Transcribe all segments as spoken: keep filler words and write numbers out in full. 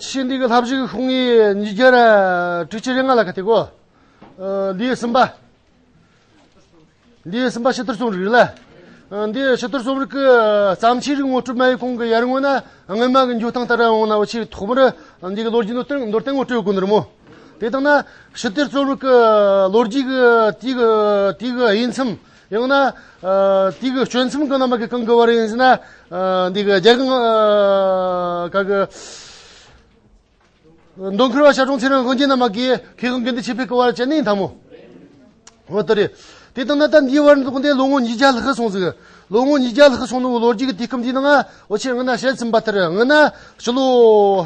ཆེས་འདི་གི་ལྷ་བཞུགས་ཤོག་ངོས་ཉིས་བརྒྱ་དྲུག་ཅུ་རེ་ལྔ་ལ་ཁ་ཐེ་གོ། ལེའུ་གསུམ་པ། ལེའུ་གསུམ་པ་ཕྱི་དར་རྩོམ་རིག་ལ། འདི་ཕྱི་དར་རྩོམ་རིག་གི་བརྩམས་ཆོས་རིག་ངོ་སྤྲོད་མ་ཡི་གོང་གི་ཡར་ངོ་ན་སྔོན་མ་གི་འགྱོ་སྟངས་ལྟར་ཡོང་ན་འུ་ཆོས་ཐོག་མར་འདི་གི་ལོ་རྒྱུས་མདོར་བསྟན་མདོར་བསྟན་ངོ་སྤྲོད་དགོས་ནི་རེད་མོ། དེ་དང་ན་ཕྱི་དར་རྩོམ་རིག་གི་ལོ་རྒྱུས་གི་དེ་གི་དེ་གི་དབྱེ་མཚམས། ཡང་ན། ཨ། དེ་གི་གཅོད་མཚམས་གང་ན་མ་གི་གང་གི་བར་ཡིན་ཟེར་ན། ཨ། འདི་གི་རྒྱལ་ཁང་། ཨ། ག་གི། མདོ་མཁར་བ་ཞབས་དྲུང་ཚེ་རིང་དབང་རྒྱལ་ན་མ་གི་མཁས་དབང་དགེ་འདུན་ཆོས་འཕེལ་གི་བར་བཅད་ནས་ཡིན་ཐལ་མོ། འོ་དེ་རེད། དེ་དང་ན་ད་འདིའི་བར་འདུག་འདི་ལོ་ངོ་ཉིས་བརྒྱ་ལྷག་སོང་ཟིག་ལོ་ངོ་ཉིས་བརྒྱ་ལྷག་སོང་ནོ་ལོ་རྒྱུས་གི་དུས་སྐབས་འདི་ནང་ང་འུ་ཆོས་སྔ་ན་བཤད་ཟིན་པ་ལྟར་སྔ་ན་ཕྱི་ལོ་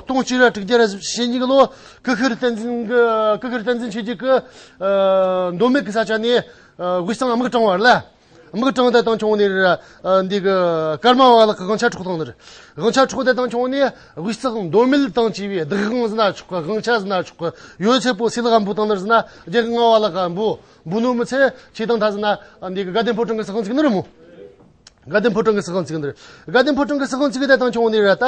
སྟོང་གཅིག་ར་དྲུག་བརྒྱ་ར་བཞི་བཅུ་ཞེ་གཉིས་གི་ལོ་ཀུ་ཤུ་རི་བསྟན་འཛིན་གི་ཀུ་ཤུ་རི་བསྟན་འཛིན་ཆོས་རྒྱལ་གི། ཨ། མདོ་སྨད་གི་ས་ཆ་ནས། ཨ། དབུས་གཙང་དམག་དྲངས་བར་ལ། དམག་དྲངས་དེ་དང་ཆུང་ནས། ཨ། འདི་གི་ཀརྨ་བ་ལགས་ཀྱི་དབང་ཆ་འཕྲོག་བཏང་ནི་རེད། དབང་ཆ་འཕྲོག་དེ་དང་ཆུང་ནས་དབུས་གཙང་མདོ་སྨད་དང་བཅས་པའི་བདག་དབང་ཟེར་ན་ཆོག་གི། དབང་ཆ་ཟེར་ན་ཆོག་གི། ཡོད་ཚད་པོ་སུའི་ལག་འབུལ་བཏང་ནི་རེད་ཟེར་ན་རྒྱལ་དབང་ལྔ་པ་ལག་འབུལ། འབུལ་ནོ་མི་ཚད་ཆེ་དང་ཐ་ཟེར་ན་འདི་གི་དགའ་ལྡན་ཕོ་བྲང་གི་སྲིད་དབང་བཙུགས་ནི་རེད་མོ། དགའ་ལྡན་ཕོ་བྲང་གི་སྲིད་དབང་བཙུགས་ནི་རེད། དགའ་ལྡན་ཕོ་བྲང་གི་སྲིད་དབང་བཙུགས་དེ་དང་ཆུང་ནས་ར་ད།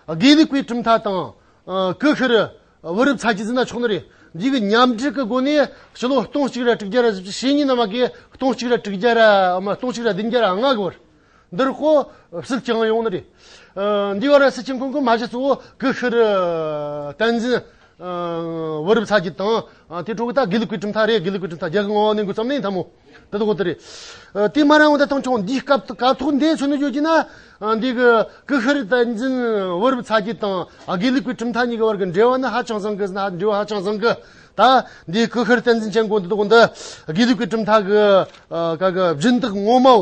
ཨ། དགེ་ལུགས་པའི་གྲུབ་མཐའ་དང་། ཨ། ཀུ་ཤུ་རི། བུ་རབས་ཚ་རྒྱུད་ཟེར་ན་ཆོག་ནི་རེད། འདི་གི་མཉམ་འབྲེལ་གི་སྒོ་ནས་ཕྱི་ལོ་སྟོང་གཅིག་ར་དྲུག་བརྒྱ་ར་བཞི་བཅུ་ཞེ་གཉིས་ནང་མ་གི་སྟོང་གཅིག་ར་དྲུག་བརྒྱ་ར། ཨ། མ། སྟོང་གཅིག་ར་བདུན་བརྒྱ་ར་ལྔ་གི་བར་འདིར་ཁོ་སྲིད་བསྐྱངས་ཡོང་ནི་རེད། ཨ། འདི་བར་སྲིད་བསྐྱངས་མཁན་གོ་མ་གཞི་གཙོ་བོ་ཀུ་ཤུ་རི་བསྟན་འཛིན། ཨ། བུ་རབས་ཚ་རྒྱུད་དང་། ཨ། དེ་འཕྲོ་གི་ད་དགེ་ལུགས་པའི་གྲུབ་མཐའ་རེད། དགེ་ལུགས་པའི་གྲུབ་མཐའ་རྒྱལ་དབང་ལྔ་པ་ནས་འགོ་བརྩམས་ནས་ཡིན་ཐལ་མོ། དེ་དག་གོ་དེ་རེད། ཨ། དེ་མ་རང་འོ་ད་དང་ཆུང་འདིའི་སྐབས་སྐབས་ཐོག་འདི་མཚོན་ནས་བརྗོད་ཀྱི་ན། ཨ། འདི་གི་ཀུ་ཤུ་རི་བསྟན་འཛིན་བུ་རབས་ཚ་རྒྱུད་དང་། ཨ། དགེ་ལུགས་པའི་གྲུབ་མཐའ་གཉིས་ཀྱི་བར་གྱི་འབྲེལ་བ་ནི་ཧ་ཅང་བཟང་གི་ཟེར་ན་འབྲེལ་བ་ཧ་ཅང་བཟང་གི། ད་འདི་ཀུ་ཤུ་རི་བསྟན་འཛིན་ཅན་གོ་འདི་དག་འདི་དགེ་ལུགས་པའི་གྲུབ་མཐའ་གི། ཨ། ག་གི་སྦྱིན་བདག་ངོ་མའོ།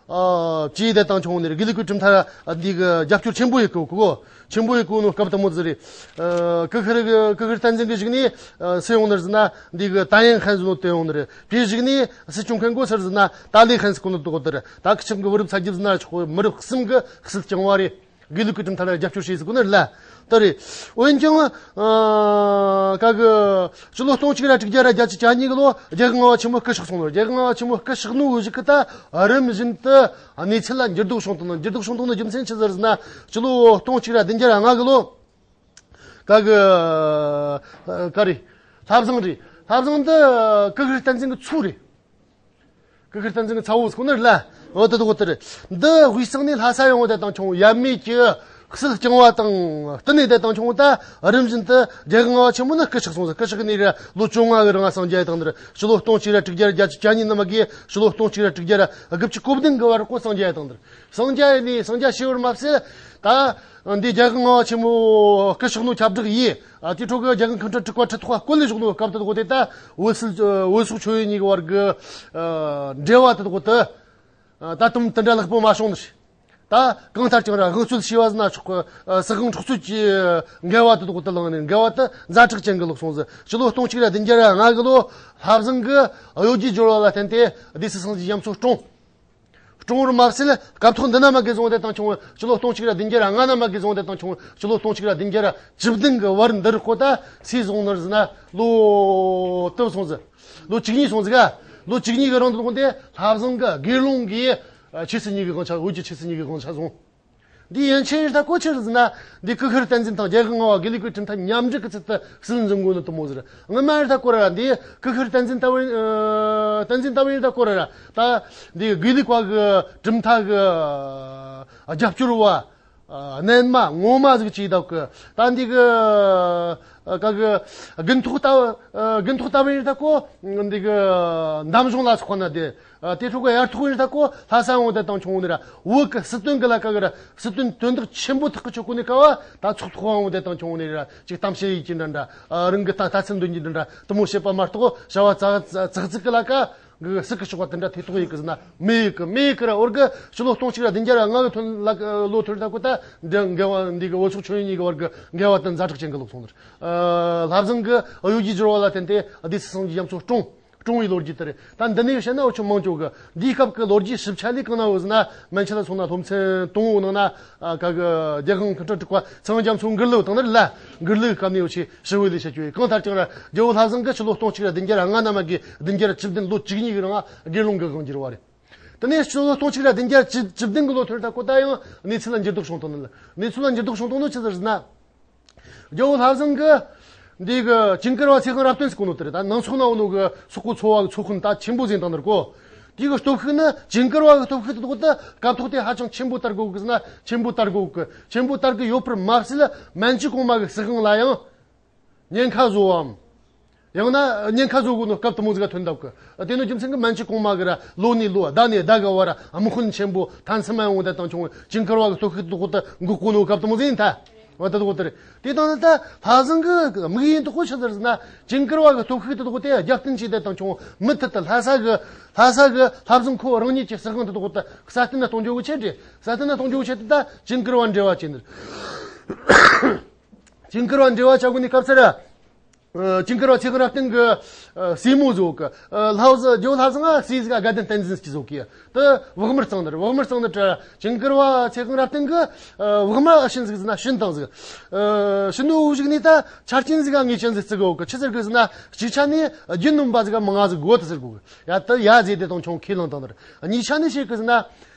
ཨ། ཅེས་དེ་དང་ཆུང་ནས་དགེ་ལུགས་པའི་གྲུབ་མཐའ་འདི་གི་རྒྱབ་སྐྱོར་ཆེན་པོ་ཡོད་གི་གོ། ཆེན་པོ་ཡོད་གོ་ནོ་སྐབས་དུ་མོ་ཟིག་རེད། ཨ། ཀུ་ཤུ་རི་གི་ཀུ་ཤུ་རི་བསྟན་འཛིན་གི་གཞུག་ནས། ཨ། སུ་ཡོང་ནི་རེད་ཟེར་ན་འདི་གི་ཏཱ་ཡན་ཧན་ཟེར་ནོ་དེ་ཡོང་ནི་རེད། དེའི་གཞུག་ནས་སྲིད་སྐྱོང་མཁན་གོ་སུ་རེད་ཟེར་ན་ཏཱ་ལའི་ཧན་ཟེར་གོ་ནོ་དེ་གོ་དེ་རེད། ད་ཁི་ཆག་གི་བུ་རབས་ཚ་རྒྱུད་ཟེར་ན་ཆོག་གི། མི་རབས་གསུམ་གི་སྲིད་སྐྱོང་བ་རེད། དགེ་ལུགས་ཀྱི་གྲུབ་མཐའ་ལ་རྒྱབ་སྐྱོར་བྱས་ཟིག་གོ་ནི་ལ། ད་རེད། འོན་ཀྱང་། ཨ། ག་གི་ཕྱི་ལོ་སྟོང་གཅིག་ར་དྲུག་བརྒྱ་ར་བརྒྱད་ཅུ་གྱ་གཉིས་གི་ལོ་རྒྱལ་དབང་ལྔ་པ་ཆེན་མོ་སྐུ་གཤེགས་སོང་ནོ། རྒྱལ་དབང་ལྔ་པ་ཆེན་མོ་སྐུ་གཤེགས་ནོ་གཞུག་གི་ད་རིམ་བཞིན་དུ་གནས་ཚུལ་ལ་འགྱུར་ལྡོག་བྱུང་བཏང་ནོ། འགྱུར་ལྡོག་བྱུང་བཏང་ནོ་རྒྱུ་མཚན་ཆི་ཟིག་རེད་ཟེར་ན། ཕྱི་ལོ་སྟོང་གཅིག་ར་བདུན་བརྒྱ་ར་ལྔ་གི་ལོ། ག་གི། ཨ། ག་རེད། ལྷ་བཟང་རེད། ལྷ་བཟང་འདི་ཀུ་ཤུ་རི་བསྟན་འཛིན་གི་ཚོ་རེད། ཀུ་ཤུ་རི་བསྟན་འཛིན་གི་ཚ་བོ་ཟེར་གོ་ནི་རེད་ལ། འོ་དེ་དག་དེ་རེད། འདི་དབུས་གཙང་ནས་ལྷ་ས་ཡོང་བ་དེ་དང་ཆུང་ཡབ་མེས་ཀྱི་སྲིད་སྐྱོང་བ་དང་བསྟུན་ནས་དེ་དང་ཆུང་ད་རིམ་བཞིན་དུ་རྒྱལ་དབང་ལྔ་པ་ཆེན་མོ་ནི་སྐུ་གཤེགས་སོང་ཟིག་སྐུ་གཤེགས་ནས་ར་ལོ་བཅོ་ལྔ་གི་རིང་ལ་སངས་རྒྱས་ཡ་དང་ནི་ར། ཕྱི་ལོ་སྟོང་གཅིག་ར་དྲུག་བརྒྱ་ར་བརྒྱད་ཅུ་གྱ་གཉིས་ནི་མ་གི་ཕྱི་ལོ་སྟོང་གཅིག་ར་དྲུག་བརྒྱ་ར་དགུ་བཅུ་གོ་བདུན་གི་བར་ཁོ་སངས་རྒྱས་ཡ་དང་ནི་ར། སངས་རྒྱས་ནས་སངས་རྒྱས་ཞེས་པར་མ་ཟད། ད་འདི་རྒྱལ་དབང་ལྔ་པ་ཆེན་མོ་སྐུ་གཤེགས་ནོ་ཁྱབ་བསྒྲགས་ཡིས། ཨ། དེ་འཕྲོ་གི་རྒྱལ་དབང་མཁའ་འགྲོ་དྲུག་པ་ཁྲི་ཐོག་བསྐོ་ལས་བཞག་ནོ་སྐབས་དེ་དག་དེ་ད་བོད་སིལ་བོད་སོག་ཆོས་དབྱིངས་གཉིས་ཀྱི་བར་གི། ཨ། འབྲེལ་བ་དེ་དག་དེ། ཨ། ད་དུང་དེ་འདྲ་ལེགས་པོ་མ་བྱུང་ནི་ཞིག་ད་གང་ལྟར་ཀྱང་ར་དབུ་གཙོད་ཞེས་པ་ཟེར་ན་ཆོག་གི། ཨ། སྲིད་དབང་འཕྲོག་རྩོད་ཀྱི་འགལ་བ་དེ་དག་དེ་བླངས་ནས་འགལ་བ་དེ་ཛ་དྲག་ཅན་གི་ལོག་སོང་ཟིག་ཕྱི་ལོ་སྟོང་གཅིག་ར་བདུན་བརྒྱ་ར་ལྔ་གི་ལོ་ལྷ་བཟང་གི་གཡོ་སྒྱུའི་སྦྱོར་བ་ལ་བརྟེན་ཏེ་སྡེ་སྲིད་སངས་རྒྱས་རྒྱ་མཚོ་བཀྲོངས། བཀྲོངས་པར་མ་ཟད་སྐབས་ཐོག་འདི་ན་མ་གི་བཟུང་དེ་དང་ཆུང་ཕྱི་ལོ་སྟོང་གཅིག་ར་བདུན་བརྒྱ་ར་ལྔ་ན་མ་གི་བཟུང་དེ་དང་ཆུང་ཕྱི་ལོ་སྟོང་གཅིག་ར་བདུན་བརྒྱ་ར་བཅུ་བདུན་གི་བར་འདིར་ཁོ་ད་སུས་བཟུང་ནི་རེད་ཟེར་ན་ལོ་དུ་སོང་ཟིག་ལོ་བཅུ་གཉིས་སོང་ཟིག་ལོ་བཅུ་གཉིས་གི་རིང་དུ་ལོག་དེ་ལྷ་བཟང་གི་དགེ་སློང་གིས་ཆོས་སྲིད་གཉིས་ཀྱི་དབང་ཆ། བོད་ཀྱི་ཆོས་སྲིད་གཉིས་ཀྱི་དབང་ཆ་བཟུང་། འདི་ཡན་ཆད་ཡིན་ད་གོ་ཆི་རེད་ཟེར་ན། འདི་ཀུ་ཤུ་རི་བསྟན་འཛིན་དང་རྒྱལ་དབང་ལྔ་པ་དགེ་ལུགས་པའི་གྲུབ་མཐའ་མཉམ་འབྲེལ་གྱི་ཚུལ་དུ་སྲིད་འཛིན་འགོ་ནི་དུ་མོ་ཟེར། སྔོན་མ་ཡིན་ད་གོ་ར་འདི་ཀུ་ཤུ་རི་བསྟན་འཛིན་ལྟ་བུ། ཨ། བསྟན་འཛིན་ལྟ་བུ་ཡིན་ད་གོ་ར་ར། ད་འདི་དགེ་ལུགས་པ་གི་གྲུབ་མཐའ་གི། ཨ། རྒྱབ་སྐྱོར་བ། ཨ། རྣལ་མ་ངོ་མ་ཟིག་ཅིག་ད་གི། ད་འདི་གི། ཨ། ག་གི། དགུན་ཐོག་ལྟ། ཨ། དགུན་ཐོག་ལྟ་བུ་ཡིན་ད་གོ། འདི་གི་འདམ་གཞུང་ལ་སོགས་ན་དེ། ཨ། དེ་འཕྲོ་གི་དབྱར་ཐོག་ཡིན་ད་གོ། ལྷ་ས་འོང་དེ་དང་ཆུང་ནི་ར། བོད་གི་སྲིད་དོན་གི་ལ་ཀ་གི་ར། སྲིད་དོན་དོན་དག་ཆེན་པོ་ཐག་གི་ཆོད་གོ་ནི་ཀ་བ། ད་ཚོགས་ཐོག་འོང་དེ་དང་ཆུང་ནི་ར། ཅིག་གཏམ་བཤད་ཡིན་གྱི་འདྲ་འདྲ། ཨ། རང་གི་ད་ལྟ་ཚུལ་འདོན་གྱི་འདྲ་འདྲ་དུ་མོ་བཤད་པ་མ་གཏོགས་བྱ་བ་ཙག་ཙག་ཙིག་གི་ལ་ཀ་གི་སྲིད་གི་ཕྱོགས་པ་དེ་འདྲ་ཐེ་གཏོགས་ཡིན་གི་ཟེར་ན་མི་ཡིན་གི། མི་ཡིན་གི་ར། འོར་གི་ཕྱི་ལོ་སྟོང་གཅིག་ར་བདུན་བརྒྱ་ར་ལྔ་གི་ཐོན་ལ་ལོ་ཐོན་ད་གོ། ད་འདི་འགལ་བ་འདི་གི་བོད་སོག་ཆོས་དབྱིངས་གཉིས་གི་བར་གི་འགལ་བ་དེ་ཛ་དྲག་ཅན་གི་ལོག་སོང་ནི་ར། ཨ། ལྷ་བཟང་གི་གཡོ་སྒྱུའི་སྦྱོར་བ་ལ་བརྟེན་ཏེ་སྡེ་སྲིད་སངས་རྒྱས་རྒྱ་མཚོ་བཀྲོངས། བཀྲོངས་པའི་ལོ་རྒྱུས་དེ་རེད། ད་འདི་ནས་བཤད་ན་འུ་ཆོ་མང་ཆོག་གི་འདིའི་སྐབས་ཀྱི་ལོ་རྒྱུས་ཞིབ་ཆ་ལས་གང་ན་འོ་ཟེར་ན། མན་ཆད་ལ་སོང་ན་སློབ་ཚན་དང་པོའི་ནང་ན། ཨ། ག་གི་རྒྱལ་དབང་མཁའ་འགྲོ་དྲུག་པ་ཚེ་དབང་རྒྱ་མཚོ་མགུར་གླུ་བཏང་ནི་རེད་ལ། མགུར་གླུའི་སྐབས་ནས་འུ་ཆོས་ཞི་བའི་ལས་བྱ་རྒྱུ་ཡིན། གང་ལྟར་ཀྱང་ར་རྒྱལ་བོ་ལྷ་བཟང་གིས་ཕྱི་ལོ་སྟོང་གཅིག་ར་བདུན་བརྒྱ་ར་ལྔ་ན་མ་གི་བདུན་བརྒྱ་ར་བཅུ་བདུན་ལོ་བཅུ་གཉིས་ཀྱི་རིང་ལ་དགེ་སློང་གི་དབང་བསྒྱུར་བ་རེད། དེ་ནས་སྤྱི་ལོ་སྟོང་གཅིག་ར་བདུན་བརྒྱ་བཅུ་བདུན་གི་ལོ་ཐོར་ད་གོ་ད་ཡང་གནས་ཚུལ་ལ་འགྱུར་ལྡོག་བྱུང་བཏང་ནི། གནས་ཚུལ་ལ་འགྱུར་ལྡོག་བྱུང་བཏང་ནོ་ཆི་ཟེར་ཟེར་ན། རྒྱལ་པོ་ལྷ་བཟང་གི་འདི་གི་ཇིང་གུར་བ་ཚེ་དབང་རབ་བརྟན་ཟེར་གོ་ནོ་དེ་རེད། ད་ནང་ཚོགས་ནང་ཡོད་ནོ་གི་སོག་པོ་ཚོ་བ་གི་ཚོ་དཔོན་ད་ཆེན་པོ་ཟིན་བཏང་ནི་རེད་གོ། དེ་གི་སྟོབས་ཤུགས་ནི་ཇིང་གུར་བ་གི་སྟོབས་ཤུགས་དེ་དག་ད་སྐབས་ཐོག་དེ་ཧ་ཅང་ཆེན་པོ་དར་གོ་གི་ཟེར་ན་ཆེན་པོ་དར་གོ་གི། ཆེན་པོ་དར་གི་ཡོད་པར་མ་ཟད་མན་ཇུ་གོང་མ་གི་སྲིད་དབང་ལ་ཡང་ཉེན་ཁ་བཟོ་བའམ། ཡང་ན་ཉེན་ཁ་བཟོ་དགོས་ནོ་སྐབས་དུ་མོ་ཟིག་ག་ཐོན་འདུག་གི། དེ་ནོ་རྒྱུ་མཚན་གི་མན་ཇུ་གོང་མ་གི་ར་ལོ་ནས་ལོ་ཟླ་ནས་ཟླ་གི་བར་དམག་དཔོན་ཆེན་པོ་ཐན་སི་མ་ཡོང་དེ་དང་ཆུང་ཇིང་གུར་བ་གི་སྟོབས་ཤུགས་དུ་ཁོ་ད་འགུག་གོ་ནོ་སྐབས་དུ་མོ་ཟིག་ཡིན་ད། བ་ད་དུ་ཁོ་ད་རེད། དེ་དང་ད་ལྷ་བཟང་གི་དམིགས་ཡུལ་དུ་ཁོ་ཆི་ཟེར་ཟེར་ན་ཇིང་གུར་བ་གི་སྟོབས་ཤུགས་དུ་ཁོ་དེ་རྒྱབ་རྟེན་བྱས་དེ་དང་ཆུང་མུ་མཐུད་དུ་ལྷ་ས་གི་ལྷ་ས་གི་ལྷ་བཟང་ཁོ་རང་ཉིད་ཀྱི་སྲིད་དབང་དུ་ཁོ་ད་སྲ་བརྟན་ན་གཏོང་རྒྱུ་གི་ཆེད་རེད། སྲ་བརྟན་ན་གཏོང་རྒྱུ་གི་ཆེད་དུ་ད་ཇིང་གུར་བ་འབྲེལ་བ་བྱས་ནི་རེད། ཇིང་གུར་བ་འབྲེལ་བ་བྱ་དགོས་ནི་སྐབས་སུ་ར། ཨ། ཇིང་གུར་བ་ཚེ་དབང་རབ་བརྟན་གི་ཨ་སྲས་མོ་ཟིག་གི། ཨ། ལྷ་བཟང་རྒྱལ་པོ་ལྷ་བཟང་ང་སྲས་ཟིག་ག་དགའ་ལྡན་བསྟན་འཛིན་ཟེར་གི་ཟིག་གི། དེ་བག་མར་གཙང་ནི་རེད། བག་མར་གཙང་ནི་རེད། ཇིང་གུར་བ་ཚེ་དབང་རབ་བརྟན་གི་ཨ་བག་མ་ཨ་བྱིན་ཟིག་ཟེར་ན་བྱིན་བཏང་ཟིག། ཨ། བྱིན་ནོ་བཞག་ནི་ད་ཆ་རྐྱེན་ཟིག་ག་ངེས་ཅན་ཟིག་བརྩི་གི་ཡོད་གི། ཆི་ཟེར་གི་ཟེར་ན་གཅིག་ཆ་ནས་རྒྱུ་ནོམ་པ་ཟིག་ག་མང་ང་ཟིག་དགོས་དེ་ཟེར་གོ་གི། ཡ་ད་ཡ་ཟེར་དེ་དང་ཆུང་ཁས་བླངས་བཏང་ནི་རེད། གཉིས་ཆ་ནས་བཤད་གི་ཟེར་ན་ཨ་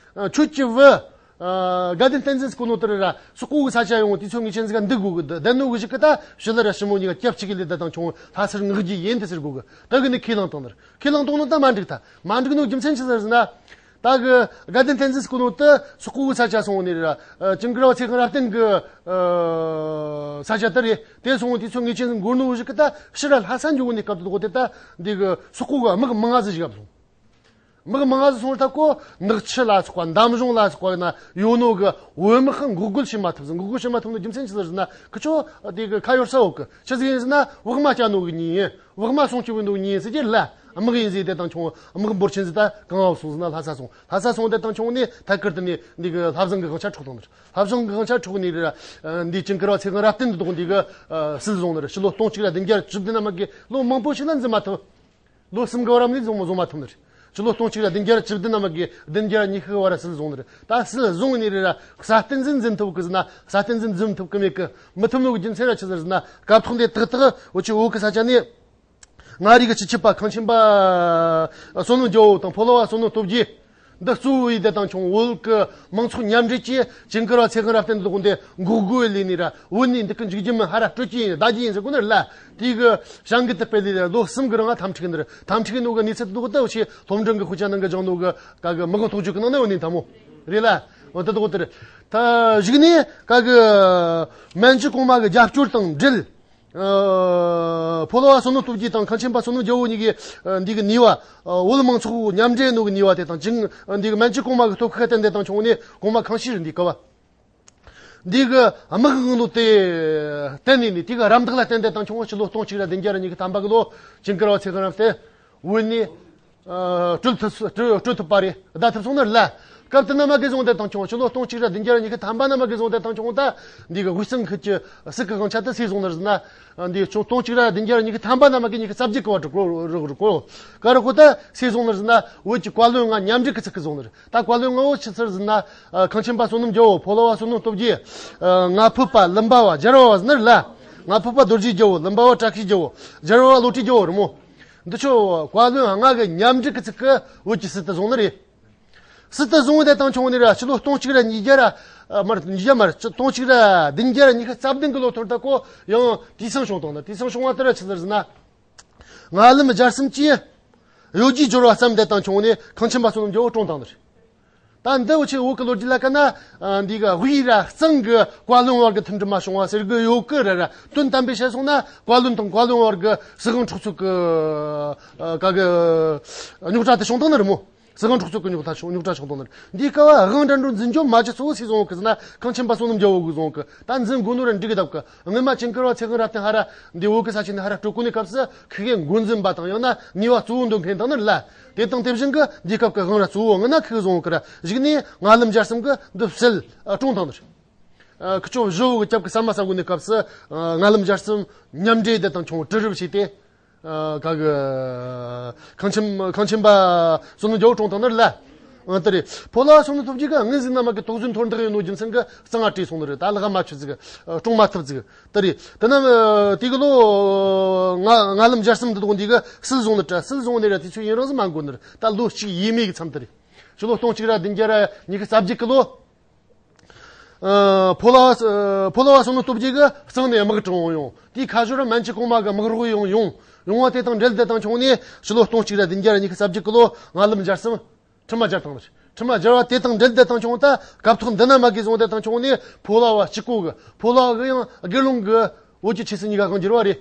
ཁྱོད་ཀྱི་བུ། ཨ། དགའ་ལྡན་བསྟན་འཛིན་ཟེར་གོ་ནོ་དེ་ར་སོག་པོ་གི་ས་ཆ་ཡོང་དུས་ཚོད་ངེས་ཅན་ཟིག་ག་འདུག་དགོས་གི། བསྡད་ནོ་གི་ཞིག་གི་ད་ཞི་ལི་ར་ཞི་མོ་གཉིས་ཀ་སྐྱབས་གཅིག་གི་ལས་ད་དང་ཆུང་ལྷ་སར་མངགས་རྒྱུ་ཡིན་དེ་ཟེར་གོ་གི། ད་གི་ནི་ཁས་བླངས་བཏང་ནི་རེད། ཁས་བླངས་བཏང་ནོ་ད་མ་འགྲིག་ད། མ་འགྲིག་ནོ་རྒྱུ་མཚན་ཆི་ཟེར་ཟེར་ན། ད་གི་དགའ་ལྡན་བསྟན་འཛིན་ཟེར་གོ་ནོ་དེ་སོག་པོ་གི་ས་ཆ་སོང་ནི་ར། ཨ། ཇིང་གུར་བ་ཚེ་དབང་རབ་བརྟན་གི་ཨ་ས་ཆ་དེ་རེད། དེ་སོང་དུས་ཚོད་ངེས་ཅན་ཟིག་འགོར་ནོ་གི་ཞིག་གི་ད་ཕྱིར་ར་ལྷ་ས་འགྱོ་གོ་ནི་སྐབས་དེ་དགོས་དེ་ད་འདི་གི་སོག་པོ་གི་དམག་མང་ང་ཟིག་ཞིག་ག་སོང་། དམག་མང་ང་ཟིག་སོང་ད་ཁོ་ནག་ཆུ་ལ་སོགས་པ་འདམ་གཞུང་ལ་སོགས་པ་ན་ཡོད་ནོ་གི་བོད་དམག་འགོག་རྒོལ་བྱེད་མ་ཐུབ་ཟིག། འགོག་རྒོལ་བྱེད་མ་ཐུབ་ནོ་རྒྱུ་མཚན་ཆི་ཟེར་ཟེར་ན་ཁི་ཆོ་དེ་གི་ཁ་ཡོར་ས་འོག་གི་ཆི་ཟིག་ཡིན་ཟེར་ན་བག་མ་བཅའ་ནོ་གི་ཉིན་ཡིན། བག་མ་སྲུང་སྐྱོབ་ནོ་གི་ཉིན་ཡིན་ཟེར་གྱི་ལ་དམག་ཡིན་ཟེར་དེ་དང་ཆུང་དམག་འབོར་ཆེན་ཟིག་ད་གང་བ་སོང་ཟེར་ན་ལྷ་ས་སོང་། ལྷ་ས་སོང་དེ་དང་ཆུང་ནས་ཐད་ཀར་དུ་ནས་འདི་གི་ལྷ་བཟང་གི་དབང་ཆ་འཕྲོག་བཏང་ནི་རེད། ལྷ་བཟང་གི་དབང་ཆ་འཕྲོག་ནི་རེད། འདི་ཇིང་གུར་བ་ཚེ་དབང་རབ་བརྟན་འདི་དག་འདི་གི་སྲིད་བཟུང་ནི་རེད། ཕྱི་ལོ་སྟོང་གཅིག་ར་བདུན་བརྒྱ་བཅུ་བདུན་ན་མ་གི་ལོ་མང་པོ་ཞིག་ལ་འཛིན་མ་ཐུབ། ལོ་གསུམ་གི་བར་ལ་ནི་བཟུང་བཟུང་མ་ཐུབ་ནི་རེད། ཕྱི་ལོ་སྟོང་གཅིག་ར་བདུན་བརྒྱ་བཅུ་བདུན་ན་མ་གི་བདུན་བརྒྱ་ཉི་ཤུ་བར་སྲིད་བཟུང་ནི་རེད། ད་སྲིད་བཟུང་ནི་རེད་ར་སྲ་བརྟན་འཛིན་འཛིན་ཐུབ་གི་ཟེར་ན་སྲ་བརྟན་འཛིན་འཛིན་ཐུབ་གི་མེད་གི། མི་ཐུབ་ནོ་གི་རྒྱུ་མཚན་ར་ཆི་ཟེར་ཟེར་ན་སྐབས་ཐོག་འདི་ཏག་ཏག་འུ་ཆོ་བོད་གི་ས་ཆ་ནས་མངའ་རིས་གི་སྤྱི་ཁྱབ་པ་ཁང་ཆེན་པ་བསོད་ནམས་རྒྱལ་པོ་དང་ཕོ་ལོ་བ་བསོད་ནམས་སྟོབས་རྒྱས། འདི་གཙོ་བོ་ཡི་དེ་དང་ཆུང་བོད་གི་མང་ཚོགས་མཉམ་འབྲེལ་གྱིས་ཇིང་གུར་བ་ཚེ་དབང་རབ་བརྟན་འདི་དགོན་དེ་འགོག་རྒོལ་ལས་ནི་ར་བོད་ནས་འདི་གི་འཇིག་རྒྱུ་མིན། ཧ་ར་སྤྲོད་ཀྱི་ཡིན། བདག་གི་ཡིན་ཟེར་གོ་ནི་ར་ལ། དེ་གི་བྱང་གི་དུ་སྤེལ་ལས་ལོ་གསུམ་གི་རིང་ལ་འཐབ་འཁྲུག་ནི་ར། འཐབ་འཁྲུག་ནོ་གི་གནས་ཚུལ་དུ་གོ་ད་འུ་ཆོ་སློབ་འབྲིང་གི་དཔེ་ཆ་ནང་གི་སྦྱང་ནོ་གི་ག་གི་མི་གང་ཐོག་བརྗོད་གི་ནང་ན་འོ་ནི་འཐབ་མོ་རེད་ལ། འོ་ད་དུ་གོ་དེ་རེད། ད་གཞུག་ནས་ག་གི་མན་ཇུ་གོང་མ་གི་རྒྱབ་སྐྱོར་དང་འབྲེལ། ཨ། ཕོ་ལོ་བ་བསོད་ནམས་སྟོབས་རྒྱས་དང་ཁང་ཆེན་པ་བསོད་ནམས་རྒྱལ་པོ་གཉིས་ཀྱིས་ཨ་འདི་གི་ནུས་པ། ཨ། བོད་མང་ཚོགས་མཉམ་འབྲེལ་ནོ་གི་ནུས་པ་དེ་དང་ཅིང་འདི་གི་མན་ཇུ་གོང་མ་གི་སྟོབས་ཤུགས་བརྟེན་ཏེ་དང་ཆུང་ནས་གོང་མ་ཁང་ཤིས་རི་འདི་ག་བ། འདི་གི་དམག་གི་དངུལ་ལོ་དེ་བརྟེན་ནས་ནི་དེ་གི་རམ་འདེགས་ལ་བརྟེན་ཏེ་དང་ཆུང་ཕྱི་ལོ་སྟོང་གཅིག་ར་བདུན་བརྒྱ་ར་ཉི་ཤུ་ཐམ་པ་གི་ལོ་ཇིང་གུར་བ་ཚེ་དབང་རབ་བརྟན་བོད་ནས། ཨ། སྤྲོད་ཐུབ་སྤྲོད་སྤྲོད་ཐུབ་པ་རེད། བདའ་ཐུབ་སོང་ནི་རེད་ལ། སྐབས་དེ་ན་མ་གི་བཟུང་དེ་དང་ཆུང་ཕྱི་ལོ་སྟོང་གཅིག་ར་བདུན་བརྒྱ་ཉི་ཤུ་ཐམ་པ་ན་མ་གི་བཟུང་དེ་དང་ཆུང་ད་འདི་གི་དབུས་གཙང་ཁུལ་གྱི་སྲིད་ཀྱི་དབང་ཆ་དེ་སུས་བཟུང་ནི་རེད་ཟེར་ན། འདི་ཆུང་སྟོང་གཅིག་ར་བདུན་བརྒྱ་ཉི་ཤུ་ཐམ་པ་ན་མ་གི་ཉི་ཤུ་རྩ་བརྒྱད་གི་བར་དུ་གོ་རུ་རུ་གོ་ག་རུ་གོ་ད་སུས་བཟུང་ནི་རེད་ཟེར་ན་བོད་ཀྱི་བཀའ་བློན་ལྔ་མཉམ་འབྲེལ་གྱི་ཚིག་གིས་བཟུང་ནི་རེད། ད་བཀའ་བློན་ལྔ་བོ་ཆི་ཟེར་ཟེར་ན། ཨ། ཁང་ཆེན་པ་བསོད་ནམས་རྒྱལ་པོ། ཕོ་ལོ་བ་བསོད་ནམས་སྟོབས་རྒྱས། ཨ། ང་ཕོད་པ་ལུམ་པ་བ་རྒྱལ་བ་བ་ཟེར་ནི་རེད་ལ། ང་ཕོད་པ་རྡོ་རྗེ་རྒྱལ་པོ། ལུམ་པ་བ་བཀྲ་ཤིས་རྒྱལ་པོ། རྒྱལ་བ་བ་བློ་གྲོས་རྒྱལ་པོ་རེད་མོ། འདི་ཆོ་བཀའ་བློན་ལྔ་གི་མཉམ་འབྲེལ་གྱི་ཚིག་གིས་བོད་ཀྱི་སྲིད་དེ་བཟུང་ནི་རེད། སྲིད་དེ་བཟུང་དེ་དང་ཆུང་ནི་ར་ཕྱི་ལོ་སྟོང་གཅིག་ར་ཉིས་བརྒྱ་ར། ཨ། མར་ཉིས་བརྒྱ་མར་སྟོང་གཅིག་ར་བདུན་བརྒྱ་ར་ཉི་ཤུ་རྩ་བདུན་གི་ལོ་ཐོར་ད་གོ་ཡང་དུས་སང་བྱུང་བཏང་ནི། དུས་སང་བྱུང་བ་དེ་ར་ཆི་ཟེར་ཟེར་ན། ང་ལམ་རྒྱལ་གསུམ་གྱིས་གཡོ་སྒྱུའི་སྦྱོར་བ་བརྩམས་དེ་དང་ཆུང་ནས་ཁང་ཆེན་པ་བསོད་ནམས་རྒྱལ་པོ་བཀྲོངས་བཏང་ནི་རེད། ད་འདི་འུ་ཆོ་བོད་ཀྱི་ལོ་རྒྱུས་ལ་བཀལ་ན། ཨ། འདི་གི་དབུས་ར་གཙང་གི་བཀའ་བློན་བར་གྱི་མཐུན་སྒྲིལ་མ་བྱུང་བ་ཟེར་གི་ཡོད་གི་ར་ར། དོན་དམ་པའི་བཤད་སོང་ན་བཀའ་བློན་དང་བཀའ་བློན་བར་གྱི་སྲིད་དབང་འཕྲོག་རྩོད་ཀྱི། ཨ། ག་གི་རྙོག་དྲ་དེ་བྱུང་བཏང་ནི་རེད་མོ། སྲིད་དབང་འཕྲོག་རྩོད་ཀྱི་རྙོག་དྲ་བྱུང་། རྙོག་དྲ་བྱུང་བཏང་ནི་རེད། འདིའི་སྐབས་དབང་འགྲན་བསྡུར་འཛིན་སྐྱོང་མ་བྱས་ཚོ་སུས་བཟུང་གི་ཟེར་ན་ཁང་ཆེན་པ་བསོད་ནམས་རྒྱལ་པོ་གིས་བཟུང་གི། ད་འཛིན་དགོས་ནོ་ར་འགྲིག་གི་བསྡད་གི། སྔོན་མ་ཇིང་གུར་བ་ཚེ་དབང་རབ་བརྟན་ཧ་ར་འདི་བོད་གི་ས་ཆ་ནས་ཧ་ར་སྤྲོད་གོ་ནི་སྐབས་སུ་ཁི་གེ་འགོ་འཛིན་པ་དང་ཡང་ན་ནུས་པ་གཙོ་བོ་འདོན་མཁན་དང་ནི་རེད་ལ། དེ་དང་དེ་བཞིན་གི་འདི་སྐབས་ཀྱི་དབང་ར་གཙོ་བོ་ངི་ན་ཁི་གེ་བཟུང་གི་ར། གཞུག་ནས་ང་ལམ་རྒྱལ་གསུམ་གི་འདི་བསད་བཀྲོངས་བཏང་ནི་རེད། ཨ། ཁི་ཆོ་བཞི་བོ་གི་སྐྱབས་ཀྱི་ཟ་མ་ཟ་དགོས་ནི་སྐབས་སུ། ཨ། ང་ལམ་རྒྱལ་གསུམ་མཉམ་འབྲེལ་དེ་དང་ཆུང་གྲི་རུ་བྱས་ཏེ། ཨ། ག་གི་ཁང་ཆེན་ཁང་ཆེན་པ་བསོད་ནམས་རྒྱལ་པོ་བཀྲོངས་བཏང་ནི་རེད་ལ། ཨ། དེ་རེད། ཕོ་ལོ་བ་བསོད་ནམས་སྟོབས་རྒྱས་གི་ངི་ཟིག་ན་མ་གི་དོགས་ཟོན་མཐོར་འདེགས་ཡོད་ནོ་རྒྱུ་མཚན་གི་གཙང་ང་བྲོས་སོང་ནི་རེད། ད་ལག་མ་ཆོད་ཟིག། ཨ། བཀྲོངས་མ་ཐུབ་ཟིག། དེ་རེད། དེ་ན་དེ་གི་ལོ་ང་ང་ལམ་རྒྱལ་གསུམ་འདི་དག་འདི་གི་སྲིད་བཟུང་ནི་རེད། སྲིད་བཟུང་ནི་ར་དུས་ཚོད་ཡུན་རིང་ཟིག་མ་འགོར་ནི་རེད། ད་ལོ་གཅིག་ཡས་མས་གི་མཚམས་དེ་རེད། ཕྱི་ལོ་སྟོང་གཅིག་ར་བདུན་བརྒྱ་ར་ཉི་ཤུ་རྩ་བརྒྱད་གི་ལོ། ཨ། ཕོ་ལ་བ། ཨ། ཕོ་ལ་བ་བསམ་བློ་སྟོབས་རྒྱས་གི་གཙང་ནས་དམག་དྲངས་ཡོང་། དེའི་ཁ་ཞོར་མན་ཇུ་གོང་མ་གི་དམག་རོགས་ཡོང་ཡོང་ཡོང་བ། དེ་དང་འབྲེལ་བསྡད་དང་ཁྱོང་ནས་ཕྱི་ལོ་སྟོང་གཅིག་ར་བདུན་བརྒྱ་ར་ཉི་ཤུ་རྩ་བརྒྱད་གི་ལོ་ང་ལམ་སྦྱར་སམ། ཁྲིམས་མ་སྦྱར་བཏང་ནི། ཁྲིམས་མ་སྦྱར་བ་དེ་དང་འབྲེལ་བསྡད་དང་ཁྱོང་ད་སྐབས་ཐོག་འདི་ན་མ་གི་བཟུང་བསྡད་དང་ཁྱོང་ནས་ཕོ་ལ་བ་གཅིག་པོ་གི། ཕོ་ལ་བ་གི་ཡང་དགེ་སློང་གི་བོད་ཀྱི་ཆོས་སྲིད་གཉིས་ཀ་གང་འགྱུར་བ་རེད།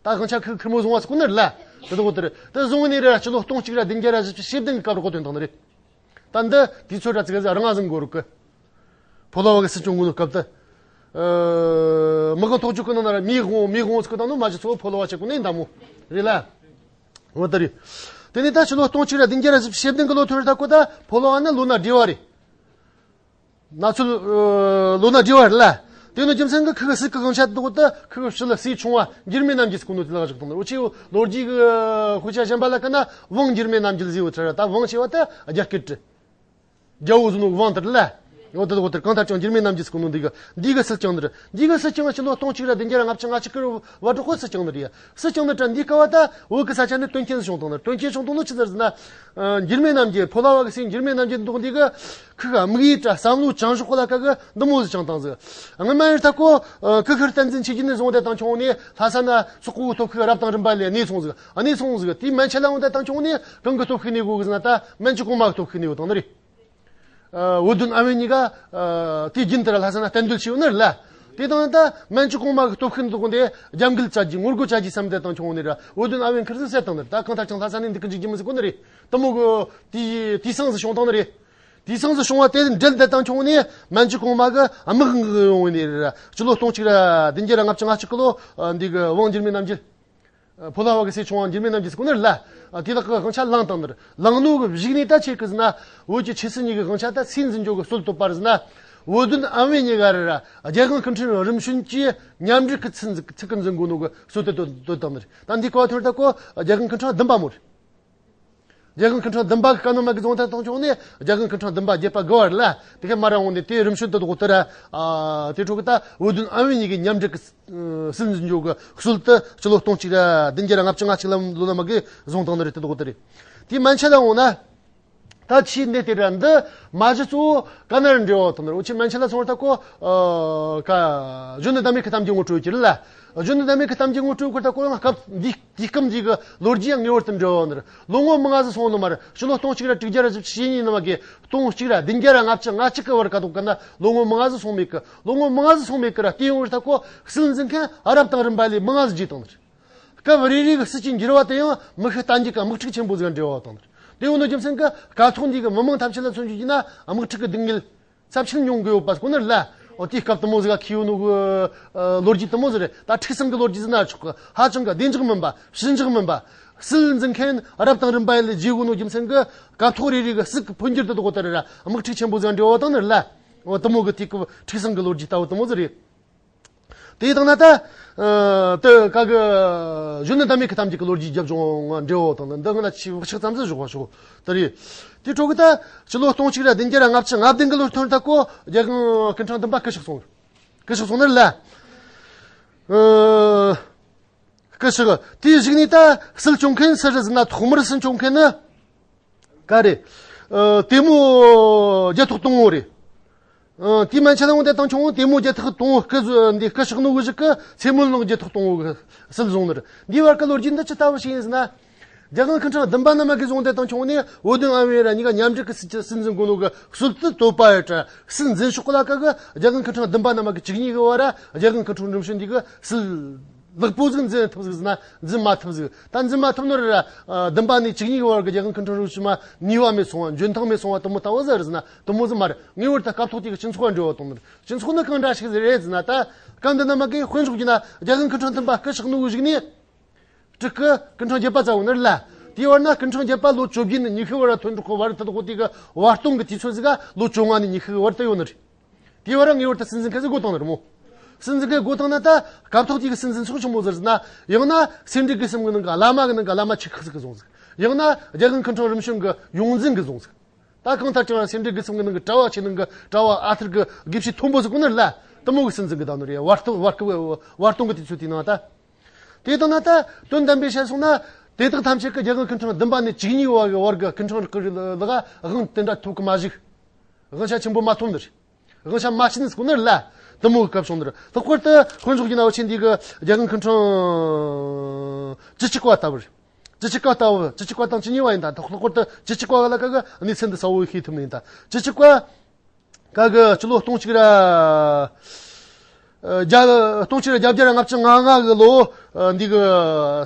ད་དབང་ཆ་ཁུར་ཁུར་མོ་བཟུང་བ་ཟེར་གོ་ནི་རེད་ལ། དེ་དག་དེ་རེད། དེ་བཟུང་ནི་རེད། ཕྱི་ལོ་སྟོང་གཅིག་ར་བདུན་བརྒྱ་ར་བཞི་བཅུ་ཞེ་བདུན་གི་སྐབས་རུ་གོ་དོན་དང་ནི་རེད། ད་འདི་དུས་ཚོད་ར་ཙི་ག་ཟིག་རང་ང་ཟིག་འགོར་གི། ཕོ་ལ་བ་གི་སྲིད་སྐྱོང་དགོས་ནོ་སྐབས་དེ། ཨ། མི་གང་ཐོག་བཅུག་གི་ནང་ན་ར་མི་དབང་མི་དབང་ཟེར་གི་དང་ནོ་མ་གཞི་ཚོ་ཕོ་ལ་བ་ཆེ་གོ་ནི་འདམ་མོ་རེད་ལ། འོ་ད་རེད། དེ་ནས་ད་ཕྱི་ལོ་སྟོང་གཅིག་ར་བདུན་བརྒྱ་ར་བཞི་བཅུ་ཞེ་བདུན་གི་ལོ་ཐོན་རེད། ད་གོ་ད་ཕོ་ལ་བ་ནི་ལོ་ན་བགྲེས་བ་རེད། ན་ཚོད། ཨ། ལོ་ན་བགྲེས་བ་རེད་ལ། དེ་ནི་རྒྱུ་མཚན་གི་ཁུ་གི་སྲིད་གི་དབང་ཆ་དེ་གོ་ད་ཁུ་གི་ཕྱི་ལ་སྲིད་ཆུང་བ་འགྱུར་མེད་རྣམ་རྒྱལ་ཟེར་གོ་ནོ་དེ་ལ་བཞག་དང་ནི། འུ་ཆེ་ལོ་རྒྱུས་གི་དཔེ་ཆ་གཞན་པ་ལ་ཁ་ན་ཝང་འགྱུར་མེད་རྣམ་རྒྱལ་ཟེར་བ་ཚར་ར། ད་ཝང་ཆེ་བ་ད་རྒྱ་སྐད་རེད། རྒྱལ་པོ་ཟེར་ནོ་གི་དབང་དེ་རེད་ལ། འོ་དེ་དག་དེར་གང་ལྟར་ཀྱང་འགྱུར་མེད་རྣམ་རྒྱལ་ཟེར་གོ་ནོ་འདི་གི་འདི་གི་སྲིད་བསྐྱངས་ནི་རེད། འདི་གི་སྲིད་བསྐྱངས་ཕྱི་ལོ་སྟོང་གཅིག་ར་བདུན་བརྒྱ་ར་ལྔ་བཅུ་ང་གཅིག་གི་བར་དུ་ཁོ་སྲིད་བསྐྱངས་ནི་རེད། སྲིད་བསྐྱངས་ནི་དྲ་འདི་སྐབས་བ་ད་བོད་གི་ས་ཆ་ནས་དོན་རྐྱེན་ཟིག་བྱུང་བཏང་ནི། དོན་རྐྱེན་བྱུང་བཏང་ནི་ཆི་ཟེར་ཟེར་ན། ཨ། འགྱུར་མེད་རྣམ་རྒྱལ། ཕོ་ལ་བ་གི་སྲས་འགྱུར་མེད་རྣམ་རྒྱལ་འདུག་འདི་གི་ཁུ་ག་དམིགས་ཡུལ་དྲ་བསམ་བློ་བཅངས་ཕྱོགས་ལ་ཁ་གི་འདི་མོ་ཟིག་བཅངས་བཏང་ཟིག། སྔ་མ་ཡིན་ད་ཁོ་ཁུ་ཁུར་བསྟན་འཛིན་ཆོས་རྒྱལ་ནས་བཟུང་བསྡད་དང་ཁྱོང་ནས་ལྷ་ས་ན་སོག་པོའི་སྟོབས་ཤུགས་རབ་དང་རིམ་པ་ལས་གནས་སོང་ཟིག། གནས་སོང་ཟིག། དེའི་མན་ཆད་ལ་འོང་བསྡད་དང་ཁྱོང་ནས་གང་གི་སྟོབས་ཤུགས་གནས་དགོས་ཟེར་ན་ད་མན་ཇུ་གོང་མ་གི་སྟོབས་ཤུགས་གནས་ཡོད་དང་ནི་རེད། ཨ། བོད་དོན་ཨ་བན་གཉིས་ཀ། ཨ། དུས་རྒྱུན་དུ་ར་ལྷ་ས་ན་གཏན་སྡོད་བྱས་ཡོད་ནི་རེད་ལ། དེ་དང་ད་མན་ཇུ་གོང་མ་གི་སྟོབས་ཤུགས་འདུག་འདི་རྒྱབ་འགལ་བྱ་རྒྱུ་ངོ་རྒོལ་བྱ་རྒྱུ་བསམ་བསྡད་དང་ཁྱོང་ནི་ར་བོད་དོན་ཨ་བན་ཁུར་ཟིག་བསད་དང་ནི་རེད། ད་གང་ལྟར་ཀྱང་ལྷ་ས་ནས་འདི་གི་འཇིག་རྒྱུ་མི་ཟིག་གོ་ནི་རེད། དེ་མོ་གི་དུས་དུས་སང་ཟིག་བྱུང་དང་ནི་རེད། དུས་སང་ཟིག་བྱུང་བ་དེ་འབྲེལ་བསྡད་དང་ཁྱོང་ནས་མན་ཇུ་གོང་མ་གི་དམག་འགུག་ཡོང་བའི་ནི་རེད། ཕྱི་ལོ་སྟོང་གཅིག་ར་བདུན་བརྒྱ་ར་ལྔ་བཅུ་ང་གཅིག་གི་ལོ། ཨ། འདི་གི་ཝང་འགྱུར་མེད་རྣམ་རྒྱལ། ཕོ་ལ་བ་གི་སྲས་ཆུང་བ་འགྱུར་མེད་རྣམ་རྒྱལ་ཟེར་གོ་ནི་རེད་ལ། དེ་དག་གི་དབང་ཆ་བླངས་བཏང་ནི་རེད། བླངས་ནོ་གི་གཞུག་ནས་ད་ཆི་གི་ཟེར་ན། བོད་ཀྱི་ཆོས་སྲིད་གཉིས་ཀྱི་དབང་ཆ་ད་སུས་འཛིན་རྒྱུ་གི་སྲོལ་བཏོད་པ་རེད་ཟེར་ན། བོད་དོན་ཨ་བན་གཉིས་ཀ་རེད་ར། རྒྱལ་དབང་སྐུ་ཕྲེང་རིམ་བྱོན་གྱིས་མཉམ་འབྲེལ་གི་ཚུལ་ཚུལ་གི་འཛིན་དགོས་ནོ་གི་སྲོལ་དེ་བཏོད་བཏོད་བཏང་ནི་རེད། ད་འདི་གོ་ཐོན་ད་ཁོ་རྒྱལ་དབང་སྐུ་ཕྲེང་བདུན་པ་མོ་རེད། རྒྱལ་དབང་སྐུ་ཕྲེང་བདུན་པ་གི་བཀའ་གནང་མ་གི་བཟུང་ད་དང་ཁྱོང་ནས་རྒྱལ་དབང་སྐུ་ཕྲེང་བདུན་པ་བརྒྱད་པ་དགུ་བ་རེད་ལ། དེ་ག་མ་ར་འོང་ནས་དེ་རིམ་བྱོན་དུ་དགོ་དེ་ར། ཨ། དེ་འཕྲོ་གི་ད་བོད་དོན་ཨ་བན་གཉིས་ཀྱི་མཉམ་འབྲེལ་གི་སྲིད་འཛིན་འཇོག་གི་སྲོལ་དུ་ཕྱི་ལོ་སྟོང་གཅིག་ར་བདུན་བརྒྱ་ར་ལྔ་བཅུ་ང་གཅིག་ལམ་ལོ་ལ་མ་གི་བཟུང་བཏང་ནི་རེད། དེ་དག་དེ་རེད། དེའི་མན་ཆད་ལ་འོང་ན། ད་ཆེས་འདི་དེ་ར་འདི་མ་གཞི་གཙོ་བོ་ག་ན་ར་འབྲེལ་བ་དང་ནི་རེད། འུ་ཆེ་མན་ཆད་ལ་སོང་བར་ད་ཁོ། ཨ། ག་གཞོན་ནུ་ཟླ་མེད་ཀྱི་གཏམ་རྒྱུད་ངོ་སྤྲོད་ཀྱི་རེད་ལ། གཞོན་ནུ་ཟླ་མེད་ཀྱི་གཏམ་རྒྱུད་ངོ་སྤྲོད་ཁོ་ད་ཁོ་ཡང་སྐབས་འདི་དུས་སྐབས་འདི་གི་ལོ་རྒྱུས་ཡང་ངེས་པར་དུ་འབྲེལ་བ་ནི་རེད། ལོ་ངོ་མང་ང་ཟིག་སོང་ནི་མ་རེད། ཕྱི་ལོ་སྟོང་གཅིག་ར་དྲུག་བརྒྱ་ར་བཞི་བཅུ་ཞེ་གཉིས་ནི་མ་གི་སྟོང་གཅིག་ར་བདུན་བརྒྱ་ར་ལྔ་བཅུ་ང་གཅིག་གི་བར་ག་དོག་ག་ན་ལོ་ངོ་མང་ང་ཟིག་སོང་མེད་གི། ལོ་ངོ་མང་ང་ཟིག་སོང་མེད་གི་ར། དེ་ཡོང་བར་ད་ཁོ་སྲིད་འཛིན་མཁན་རབ་དང་རིམ་པ་ལས་མང་ང་ཟིག་བརྗེས་བཏང་ནི་རེད། སྐབས་རེ་རེ་གི་སྲིད་ཀྱི་འགྱུར་བ་དེ་ཡང་མི་ཤི་རྟ་འགྱེལ་གི་དམག་འཁྲུག་ཆེན་པོ་ཟིག་འབྲེལ་བ་དང་། དེ་ཡོང་ནོ་རྒྱུ་མཚན་གི་སྐབས་ཐོག་འདི་གི་མི་མང་ཐམས་ཅད་ལ་མཚོན་རྒྱུ་ཡིན་ན་དམག་འཁྲུག་གི་སྡུག་བསྔལ་ཚབས་ཆེན་མྱོང་གི་ཡོད་པ་ཁོ་ནར་ལ། འོ་དེའི་སྐབས་དུ་མོ་ཟིག་ག་ཁྱེར་ཡོད་ནོ་གི་ལོ་རྒྱུས་དུ་མོ་ཟིག་རེད། ད་འཁྲུག་སང་གི་ལོ་རྒྱུས་ཟིག་ན་ཆོག་གི། ཧ་ཅང་གི་བདེ་འཇགས་མིན་པ། ཞི་འཇགས་མིན་པ། སྲིད་འཛིན་མཁན་རབ་དང་རིམ་པ་ཡིན་ལ་བརྗེ་གོ་ནོ་རྒྱུ་མཚན་གི་སྐབས་ཐོག་རེ་རེ་གི་སྲིད་ཀྱི་འཕོ་འགྱུར་དུ་དགོ་ལྟར་ར་དམག་འཁྲུག་ཆེན་པོ་ཟིག་ག་འབྲེལ་བ་དང་ནར་ལ། འོ་དུ་མོ་གི་དེའི་སྐབས་འཁྲུག་སང་གི་ལོ་རྒྱུས་ལྟ་བུ་དུ་མོ་ཟིག་རེད། དེ་དང་ན་ད། ཨ། དེ་ག་གི་གཞོན་ནུ་ཟླ་མེད་ཀྱི་གཏམ་རྒྱུད་ཀྱི་ལོ་རྒྱུས་རྒྱབ་ལྗོངས་ང་འབྲེལ་བ་དང་འདི་ང་ལ་ཆེས་བག་ཆགས་ཙམ་ཟིག་ཞོག་པ་ཞོག་དེ་རེད། དེ་འཕྲོ་གི་ད་ཕྱི་ལོ་སྟོང་གཅིག་ར་བདུན་བརྒྱ་ར་ལྔ་བཅུ་ང་བདུན་གི་ལོར་ཐོན་ད་ཁོ་རྒྱལ་དབང་སྐུ་ཕྲེང་བདུན་པ་སྐུ་གཤེགས་སོང་། སྐུ་གཤེགས་སོང་ནི་རེད་ལ། ཨ། སྐུ་གཤེགས། དེའི་གཞུག་ནས་ད་སྲིད་སྐྱོང་མཁན་སུ་རེད་ཟེར་ན་ཐོག་མར་སྲིད་སྐྱོང་མཁན་ནི། ག་རེ། ཨ། དེ་མོ་རྒྱལ་ཐོག་དང་བོ་རེད། ཨ། དེའི་མན་ཆད་ལ་འོང་དེ་དང་ཆུང་དེ་མོ་རྒྱལ་ཐོག་དང་བོ་སྐུ་འདི་སྐུ་གཤེགས་ནོ་གི་གཞུག་གི་ཚེ་སྨོན་ལུང་རྒྱལ་ཐོག་དང་བོ་གི་སྲིད་བཟུང་ནི་རེད། འདིའི་བར་གི་ལོ་རྒྱུས་འདི་ཅི་ལྟ་བུ་ཞིག་ཡིན་ཟེར་ན། རྒྱལ་དབང་སྐུ་ཕྲེང་བདུན་པ་ནས་མ་གི་བཟུང་དེ་དང་ཆུང་ནས་བོད་དོན་ཨ་བེ་ར་གཉིས་ཀ་མཉམ་འབྲེལ་གི་སྲིད་ཀྱི་སྲིད་འཛིན་དགོས་ནོ་གི་སྲོལ་དུ་བཏོད་པ་ཡོད་དྲ། སྲིད་འཛིན་ཕྱོགས་ལ་ཀ་གི་རྒྱལ་དབང་སྐུ་ཕྲེང་བདུན་པ་ནས་མ་གི་བཅུ་གཉིས་གི་བར་ར་རྒྱལ་དབང་སྐུ་ཕྲེང་རིམ་བྱོན་འདི་གི་སྲིད། ལེགས་པོ་ཟིག་འཛིན་ཐུབ་ཟིག་ཟེར་ན་འཛིན་མ་ཐུབ་ཟིག། ད་འཛིན་མ་ཐུབ་ནོ་རེད་ར། ཨ། བདུན་པ་ནས་བཅུ་གཉིས་གི་བར་གི་རྒྱལ་དབང་སྐུ་ཕྲེང་རིམ་བྱོན་མ་ནུས་པ་མེད་སོང་བ། འཇོན་ཐང་མེད་སོང་བ་དུ་མོ་ལྟ་བུ་ཟིག་རེད་ཟེར་ན་དུ་མོ་ཟིག་མ་རེད། ངེས་པར་དུ་སྐབས་ཐོག་དེ་གི་སྤྱི་ཚོགས་ལ་འབྲེལ་བ་གཏོང་ནི་རེད། སྤྱི་ཚོགས་ནི་གང་འདྲ་ཞིག་ཟིག་རེད་ཟེར་ན། ད་སྐབས་འདི་ན་མ་གི་དཔེ་འཇོག་རྒྱུ་ན་རྒྱལ་དབང་སྐུ་ཕྲེང་བདུན་པ་སྐུ་གཤེགས་ནོ་གི་གཞུག་ནས་སྤྲུལ་སྐུ་སྐུ་ཕྲེང་བརྒྱད་པ་བཙའ་བོ་ནི་རེད་ལ། དེའི་བར་ན་སྐུ་ཕྲེང་བརྒྱད་པ་ལོ་བཅོ་བརྒྱད་ནས་ཉི་ཤུ་བར་ཐོན་འགྲོ་ཁོ་བར་ཐུ་དགོ་དེ་གི་བར་སྟོང་གི་དུས་ཚོད་ཟིག་ག་ལོ་བཅོ་ལྔ་ནས་ཉི་ཤུ་གི་བར་དུ་ཡོད་ནི་རེད། དེའི་བར་ངེས་པར་དུ་སྲིད་འཛིན་ཁ་ཟིག་བགོ་བཏང་ནི་རེད་མོ། སྲིད་འཛིན་ཁ་བགོ་བཏང་ན་ད་སྐབས་ཐོག་དེ་གི་སྲིད་འཛིན་ཚོགས་ཆེན་མོ་ཟེར་ན། ཡང་ན་སེ་འབྲས་དགེ་གསུམ་གི་ནང་གི་བླ་མ་གི་ནང་གི་བླ་མ་ཆེ་ཁག་ཟིག་གི་བཟུང་ཟིག། ཡང་ན་རྒྱལ་དབང་སྐུ་ཕྲེང་རིམ་བྱོན་གི་ཡོངས་འཛིན་གི་བཟུང་ཟིག། ད་གང་ལྟར་ཀྱང་སེ་འབྲས་དགེ་གསུམ་གི་ནང་གི་གྲྭ་བ་ཆེ་ནང་གི་གྲྭ་བ་ཨ་ཐུར་གི་དགེ་བཤེས་མཐོན་པོ་ཟིག་གོ་ནི་ལ་དུ་མོ་གི་སྲིད་འཛིན་གི་ད་ནོ་རེད། བར་སྟོང་བར་སྐབས་བར་སྟོང་གི་དུས་ཚོད་དེའི་ནང་ད། དེ་དང་ན་ད་དོན་དམ་པའི་བཤད་སོང་ན། དེ་དག་ཐམས་ཅད་ཀྱིས་རྒྱལ་དབང་སྐུ་འཕྲེང་བདུན་པ་ནས་བཅུ་གཉིས་པ་གི་བར་གྱི་སྐུ་འཕྲེང་རིགས་ཀྱི་ལག་དབང་དེ་འདྲ་ཐོབ་ཀྱི་མ་བཞུགས། དབང་ཆ་ཆེན་པོ་མ་ཐོབ་ནི་རེད། དབང་ཆ་མ་བྱིན་ནི་ཟེར་གོ་ནི་རེད་ལ། དེ་མོ་གི་སྐབས་བྱུང་ནི་རེད། ལྷག་པར་དུ་དཀོན་མཆོག་གི་ན་བ་ཆེན་འདི་གི་རྒྱལ་དབང་སྐུ་འཕྲེང་བཅུ་གཅིག་པ་ལྟ་བུ་རེད། བཅུ་གཅིག་པ་ལྟ་བུ། བཅུ་གཅིག་པ་དང་བཅུ་གཉིས་པ་ཡིན་ད། ལྷག་པར་དུ་བཅུ་གཅིག་པ་ལ་ཁ་གི་གནས་ཚུལ་འདི་གསལ་བོ་ཤེས་ཐུབ་ནི་ཡིན་ད། བཅུ་གཅིག་པ། ཁ་གི་སྤྱི་ལོ་སྟོང་གཅིག་ར། ཨ། བརྒྱ། སྟོང་གཅིག་ར་བརྒྱད་བརྒྱ་ར་ལྔ་བཅུ་ང་ལྔ་གི་ལོ། ཨ། འདི་གི་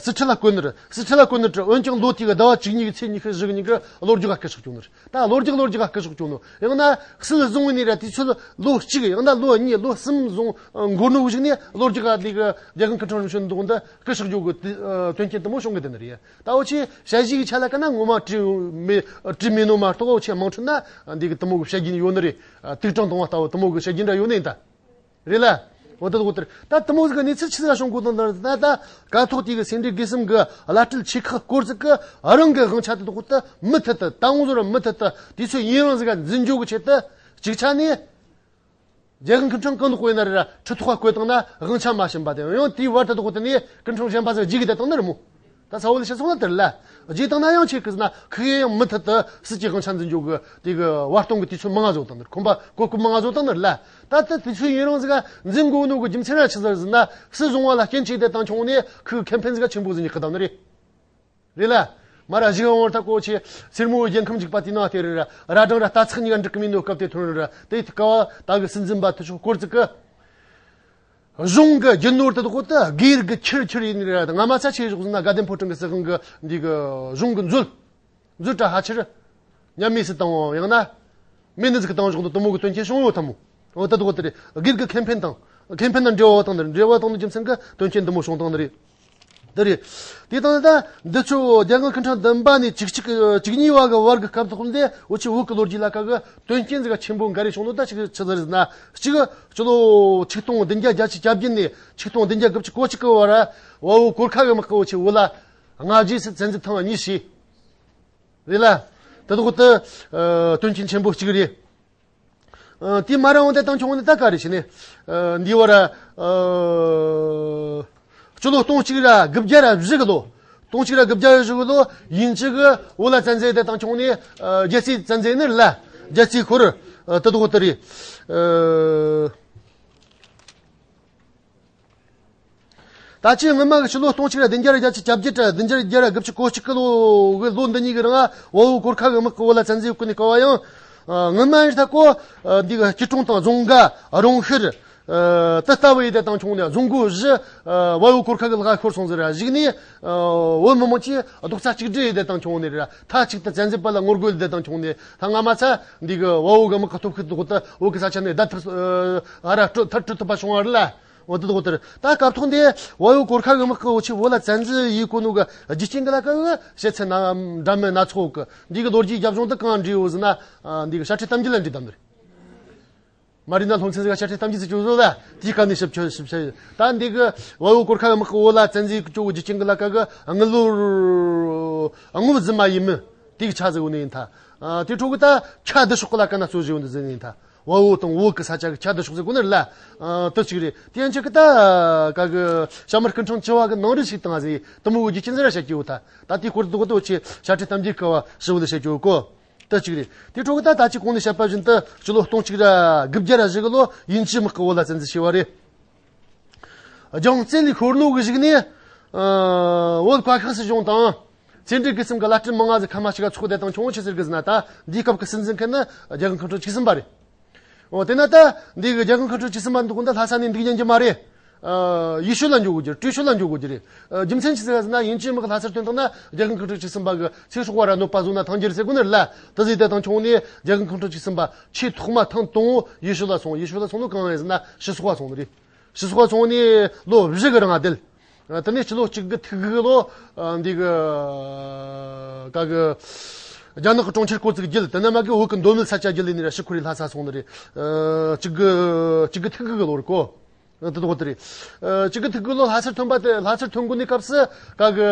སི་ཁྲི་ལ་བསྐོས་ནི་རེད། སི་ཁྲི་ལ་བསྐོས་ནི་རེད། འོན་ཀྱང་ལོ་དེ་གི་ཟླ་བ་བཅུ་གཉིས་གི་ཚེས་ཉི་ཤུ་བཞི་གི་ཉིན་གི་གློ་རྒྱག་ག་སྐུ་སྲོག་བཅོལ་ནི་རེད། ད་གློ་རྒྱག་གློ་རྒྱག་ག་སྐུ་སྲོག་བཅོལ་ནོ། ཡང་ན་སྲིད་བཟུང་བའི་ནི་ར་དུས་ཚོད་ལོ་གཅིག་ཡང་ན་ལོ་གཉིས་ལོ་གསུམ་བཟུང་འགོར་ནོ་གཞུག་ནས་གློ་རྒྱག་ག་འདི་གི་རྒྱལ་དབང་སྐུ་འཕྲེང་རིམ་བྱོན་འདུག་འདི་སྐུ་སྲོག་བཅོལ་གི་དོན་རྐྱེན་དེ་མོ་བྱུང་གི་དེ་ནི་རེད། ད་འུ་ཆོས་ཞ་ཡིས་ཀྱི་ཆ་ལ་ཀ་ན་ངོ་མ་བྲིས་མེད། བྲིས་མེད་ནོ་མ་གཏོགས་འུ་ཆོས་མང་ཆེ་ན་འདི་གི་དེ་མོ་གི་བཤད་རྒྱུན་ཡོད་ནི་རེད། དུག་སྦྲང་གཏོང་བ་ལྟ་བུ་དེ་མོ་གི་བཤད་རྒྱུན་འདྲ་ཡོད་ནི་ཡིན་ད། རེད་ལ། འོ་ད་འོ་དེར་ད་དེ་མོ་ཟིག་གི་གནས་ཚུལ་ཆི་ཟིག་བྱུང་གོ་དང་ད་ད་ཀཿཐོག་དེ་གི་སེ་འབྲས་དགེ་གསུམ་གི་བླ་སྤྲུལ་ཆེ་ཁག་སྐོར་ཟིག་གི་རང་གི་དབང་ཆ་དེ་དག་ད་མུ་མཐུད་དུ་ད་འོང་བཟོ་ར་མུ་མཐུད་དུ་དུས་ཚོད་ཡུན་རིང་ཟིག་ག་འཛིན་རྒྱུ་གི་ཆེད་དུ་གཅིག་ཆ་ནས། རྒྱལ་དབང་སྐུ་འཕྲེང་གང་དུ་བསྐོས་ན་རེ་ར་ཁྲི་ཐོག་བསྐོས་བཏང་ན་དབང་ཆ་མ་བྱིན་པ་དེ་ཡང་དེའི་བར་དུ་དགོས་དེ་ནས་སྐུ་འཕྲེང་གཞན་པ་ཟིག་བརྗེ་གི་དེ་བཏང་ན་རེད་མོ། ད་ས་བོ་ལ་བཤད་སོང་ན་དེར་ལ་བརྗེ་བཏང་ན་ཡང་ཆེ་གི་ཟེར་ན་ཁོ་ཡང་མུ་མཐུད་དུ་སྲིད་ཀྱི་དབང་ཆ་འཛིན་རྒྱུ་གི་དེ་གི་བར་སྟོང་གི་དུས་ཚོད་མང་ང་བཟོ་བཏང་ནི་རེད། ཁོམ་པ་གོ་སྐབས་མང་ང་བཟོ་བཏང་ནི་རེད་ལ། ད་ལྟ་དུས་ཚོད་ཡུན་རིང་ཟིག་ག་འཛིན་དགོས་ནོ་གི་རྒྱུ་མཚན་ར་ཆི་ཟིག་རེད་ཟེར་ན་སྲིད་བཟུང་བ་ལ་རྐྱེན་བྱས་དེ་བཏང་ཆོག་ནས་ཁོའི་ཁེ་ཕན་ཟིག་ག་ཆེན་པོ་ཟིག་རྙེད་གི་བཏང་ནི་རེད། རེད་ལ། མ་ར་གཞིག་འོང་བར་ཐག་གོ་ཆེ། སེར་མོའི་རྒྱལ་ཁམས་འཇིག་པ་དེའི་ནང་དེ་རེད་ར། ར་སྦྲང་ར་རྟ་ཚག་གཉིས་ཀ་འགྲིག་གི་མིན་ནོ་སྐབས་དེ་ཐོན་རེད་ར། དེ་ཡི་སྐབས་ད་གི་སྲིད་འཛིན་པ་དེ་ཚོ་སྐོར་ཙིག་གི་གཞུང་གི་རྒྱུ་ནོར་དེ་དག་དེ་སྒེར་གི་ཁྱེར་ཁྱེར་ཡིན་རེད་ར། ང་མ་ཚ་ཆེ་ཞོག་ཟེར་ན་དགའ་ལྡན་ཕོ་བྲང་གི་སྲིད་དབང་གི་འདི་གི་གཞུང་གི་མཛོད། མཛོད་གྲྭ་ཕལ་ཆེར་ཉམས་དམས་སུ་བཏང་བའམ་ཡང་ན་མེད་ནི་ཟིག་བཏང་ཞོག་འདུག་དེ་མོ་གི་དོན་རྐྱེན་བྱུང་ཡོད་དམ་མོ། འོ་ད་དུ་གོ་དེ་རེད། སྒེར་གྱི་ཁེ་ཕན་དང་ཁེ་ཕན་དང་འབྲེལ་བ་བཏང་ནི་རེད། འབྲེལ་བ་བཏང་ནི་རྒྱུ་མཚན་གྱིས་དོན་རྐྱེན་འདི་མོ་བྱུང་བཏང་ནི་རེད། དེ་རེད། དེ་དང་ད་འདི་ཚོ་རྒྱལ་དབང་སྐུ་འཕྲེང་བདུན་པ་ནས་བཅུ་གཅིག་བཅུ་གཉིས་པ་གི་བར་གྱི་སྐབས་ཐོག་འདི་འུ་ཆོའི་བོད་ཀྱི་ལོ་རྒྱུས་ལ་ཁ་གི་དོན་རྐྱེན་ཟིག་ཆེན་པོ་འགའ་རེ་བྱུང་ནོ་ད་ཅིག་ཆི་ཟིག་རེད་ཟེར་ན། གཅིག་སྤྱི་ལོ་ཆིག་སྟོང་བདུན་བརྒྱ་བརྒྱད་ཅུ་གྱ་བརྒྱད་ནས་ཆིག་སྟོང་བདུན་བརྒྱ་དགུ་བཅུ་གོ་གཅིག་གི་བར་བལ་པོ་གོར་ཁ་གི་དམག་གིས་འུ་ཆོའི་བོད་ལ་སྔ་རྗེས་སུ་བཙན་འཛུལ་ཐེངས་གཉིས་བྱས། རེད་ལ། དེ་དག་ཏུ་ཨ་དོན་རྐྱེན་ཆེན་པོ་གཅིག་རེད། ཨ་དེ་མ་ར་འོང་དེ་དང་ཆུང་ནི་ད་ག་རེ་བྱས་ནས། ཨ་འདི་བར་ཨ་སྤྱི་ལོ་སྟོང་གཅིག་ར་དགུ་བརྒྱ་ར་བཞི་གི་ལོ། སྟོང་གཅིག་ར་དགུ་བརྒྱ་བཞི་གི་ལོ་ཡིན་གཅིག་གི་བོད་ལ་བཙན་འཛུལ་དེ་དང་ཆུང་ནས་ཨ་རྒྱལ་རྩེ་བཙན་འཛུལ་ནི་རེད་ལ། རྒྱལ་རྩེ་ཁོར་ཨ་དེ་དག་ཏུ་རེད། ཨ། ད་ཅི་སྔོན་མ་གི་ཕྱི་ལོ་སྟོང་གཅིག་ར་བདུན་བརྒྱ་ར་བརྒྱད་ཅུ་གྱ་བརྒྱད་ར་བདུན་བརྒྱ་ར་བརྒྱད་ར་དགུ་བཅུ་གོ་གཅིག་གི་ལོ་གི་ལོ་འདི་གཉིས་ཀྱི་རིང་བལ་པོ་གོར་ཁ་གི་དམག་གིས་བོད་ལ་བཙན་འཛུལ་བཀོད་ནས་བསྐོར་བ་ཡང་། སྔོན་མ་ཡིན་ད་གོ་འདི་གི་སྐྱིད་གྲོང་དང་རྫོང་དགའ་རོང་ཤར་དེ་ལྟ་བུ་ཡི་དེ་དང་ཆུང་ནས་རྫོང་སྒོ་བཞི་བལ་པོ་གོར་ཁ་གི་ལག་ཤོར་སོང་ཟེར་ར། གཞུག་ནས་བོད་མི་མང་གིས་རྡོག་རྩ་གཅིག་སྒྲིལ་ཡི་དེ་དང་ཆུང་ནས་ར་མཐའ་གཅིག་ཏུ་བཙན་འཛུལ་པ་ལ་ངོ་རྒོལ་དེ་དང་ཆུང་ནས་ད་སྔ་མ་ཚ་འདི་གི་བལ་པོ་གི་དམག་གི་སྟོབས་ཤུགས་དེ་གོ་ད་བོད་གི་ས་ཆ་ནས་བརྡ་ཐར་ཨ་ར་སྤྲོད་ཐར་སྤྲོད་ཐུབ་པ་བྱུང་བ་རེད་ལ། འོ་དེ་དག་དེར་ད་སྐབས་ཐོག་འདི་བལ་པོ་གོར་ཁ་གི་དམག་གིས་འུ་ཆོའི་བོད་ལ་བཙན་འཛུལ་ཡེད་གོ་ནོ་གི་རྒྱུ་རྐྱེན་གི་ལ་ཀ་གི་བཤད་ཚུལ་སྣ་འདྲ་མིན་སྣ་ཚོགས་གི་འདི་གི་ལོ་རྒྱུས་རྒྱབ་ལྗོངས་འདི་གང་འདྲ་ཡོད་ཟེར་ན། ཨ་འདི་གི་བཤད་ཁྲིད་གཏམ་རྒྱུད་ལ་འདྲི་དམ་འདིར། མ་རི་ན་སློབ་ཚན་ཟིག་ག་བཤད་ཁྲིད་གཏམ་རྒྱུད་ཟིག་བཅུག་བཟོ་ལ་དེའི་སྐབས་ནས་ཞིབ་ཆ་ཞིབ་ཆ་ཡོད། ད་འདི་གི་བལ་པོ་གོར་ཁ་གི་དམག་གིས་བོད་ལ་བཙན་འཛུལ་བཅོ་གི་རྒྱུ་རྐྱེན་གི་ལ་ཀ་གི་དངུལ་ལོར་དངུལ་རྫུན་མ་ཡིན་མིན་དེ་གི་ཆ་ཟིག་ཡོད་ནི་ཡིན་ད། ཨ་དེ་འཕྲོ་གི་ད་ཁ་བསྡུ་ཕྱོགས་གི་ལ་ཀ་ན་རྩོད་གཞི་ཡོད་འདི་ཟིན་ནི་ཡིན་ད། བལ་པོ་དང་བོད་ཀྱི་ས་ཆ་གི་ཁྱད་དུ་ཕྱོགས་ཟེར་གོ་ནི་རེད་ལ། ཨ་དེ་གཅིག་རེད། དེ་ཡན་ཆད་གི་ད་ག་གི་ཞྭ་དམར་སྐུ་འཕྲེང་བཅུ་བ་གི་ནང་རིག་ཞིག་དང་ཟེར་དེ་མོ་གི་རྒྱུ་རྐྱེན་ཟེར་ར་བཤད་ཀྱི་ཡོད་ད། ད་དེའི་སྐོར་དུ་གོ་དོ་ཆེ་བཤད་ཁྲིད་གཏམ་རྒྱུད་གི་བ་ཞིབ་བོ་ལ་བཤད་ཀྱི་ཡོད་གོ། དེ་གཅིག་རེད། དེ་འཕྲོ་གི་ད་ད་ཅི་གོང་ནས་བཤད་པ་བཞིན་དུ་སྤྱི་ལོ་སྟོང་གཅིག་ར་དགུ་བརྒྱ་ར་བཞི་གི་ལོ་དབྱིན་ཇིའི་དམག་གིས་བོད་ལ་བཙན་འཛུལ་བྱས་པ་རེད། རྒྱལ་དབང་རྩེ་ལས་ཤོར་ནོ་གི་གཞུག་ནས། ཨ་བོད་བཀའ་ཤག་སྲིད་གཞུང་དང་། སེ་འབྲས་དགེ་གསུམ་གི་བླ་སྤྲུལ་མང་ང་ཟིག་ཁ་མ་གཅིག་ག་ཚོགས་དེ་དང་ཆུང་ཆེ་ཟེར་གི་ཟེར་ན་ད་འདིའི་སྐབས་ཀྱི་སྲིད་འཛིན་མཁན་ནི་རྒྱལ་དབང་སྐུ་འཕྲེང་བཅུ་གསུམ་པ་རེད། འོ་དེ་ན་ད་འདི་གི་རྒྱལ་དབང་སྐུ་འཕྲེང་བཅུ་གསུམ་པ་འདུག་གོ་འདི་ལྷ་ས་ནས་འདུག་ཉན་གྱི་མ་རེད། ཨ་ཡུལ་ཤུལ་ལ་འགྱོ་དགོས་ཀྱི་རེད། བྲོས་བྱོལ་ལ་འགྱོ་དགོས་ཀྱི་རེད། ཨ་རྒྱུ་མཚན་ཅི་ཟེར་ཟེར་ན་དབྱིན་ཇིའི་དམག་ལྷ་སར་ཐོན་བཏང་ན་རྒྱལ་དབང་སྐུ་འཕྲེང་བཅུ་གསུམ་པ་གི་ཚེ་སྲོག་བ་ར་གནོད་པ་བཟོ་ན་ཐང་རྒྱལ་ཟེར་གོ་ནི་རེད་ལ། དེ་ཟིག་དེ་དང་ཆུང་ནས་རྒྱལ་དབང་སྐུ་འཕྲེང་བཅུ་གསུམ་པ་ཆེས་ཐོག་མ་ཐེངས་དང་པོ་ཡུལ་ཤུལ་ལ་སོང་། ཡུལ་ཤུལ་ལ་སོང་ནོ་གང་ཡིན་ཟེར་ན་ཕྱི་སོག་པ་སོང་ནི་རེད། ཕྱི་སོག་པ་སོང་ནས་ལོ་བཞི་གི་རིང་བསྡད། ཨ་དེ་ནས་སྤྱི་ལོ་གཅིག་དགུ་ཐིག་དགུ་གི་ལོ། ཨ་འདི་གི་ག་གི་རྒྱ་ནག་གི་གྲོང་ཁྱེར་སྐོར་ཙིག་བརྒྱུད། དེ་ནས་མ་གི་བོད་ཀྱི་མདོ་སྨད་ས་ཆ་བརྒྱུད་ལས་ནི་ར་ཕྱིར་འཁོར་རེ་ལྷ་ས་སོང་ནི་རེད། ཨ་གཅིག་དགུ་གཅིག་དགུ་ཐིག་དགུ་གི་ལོ་རེད་གོ། ཨ། དེ་དག་དེ་རེད། ཨ། གཅིག་གི་ཐིག་གི་ལོ་ལྷ་སར་ཐོན་པ་དེ། ལྷ་སར་ཐོན་དགོས་ནི་སྐབས་སུ་ག་གི་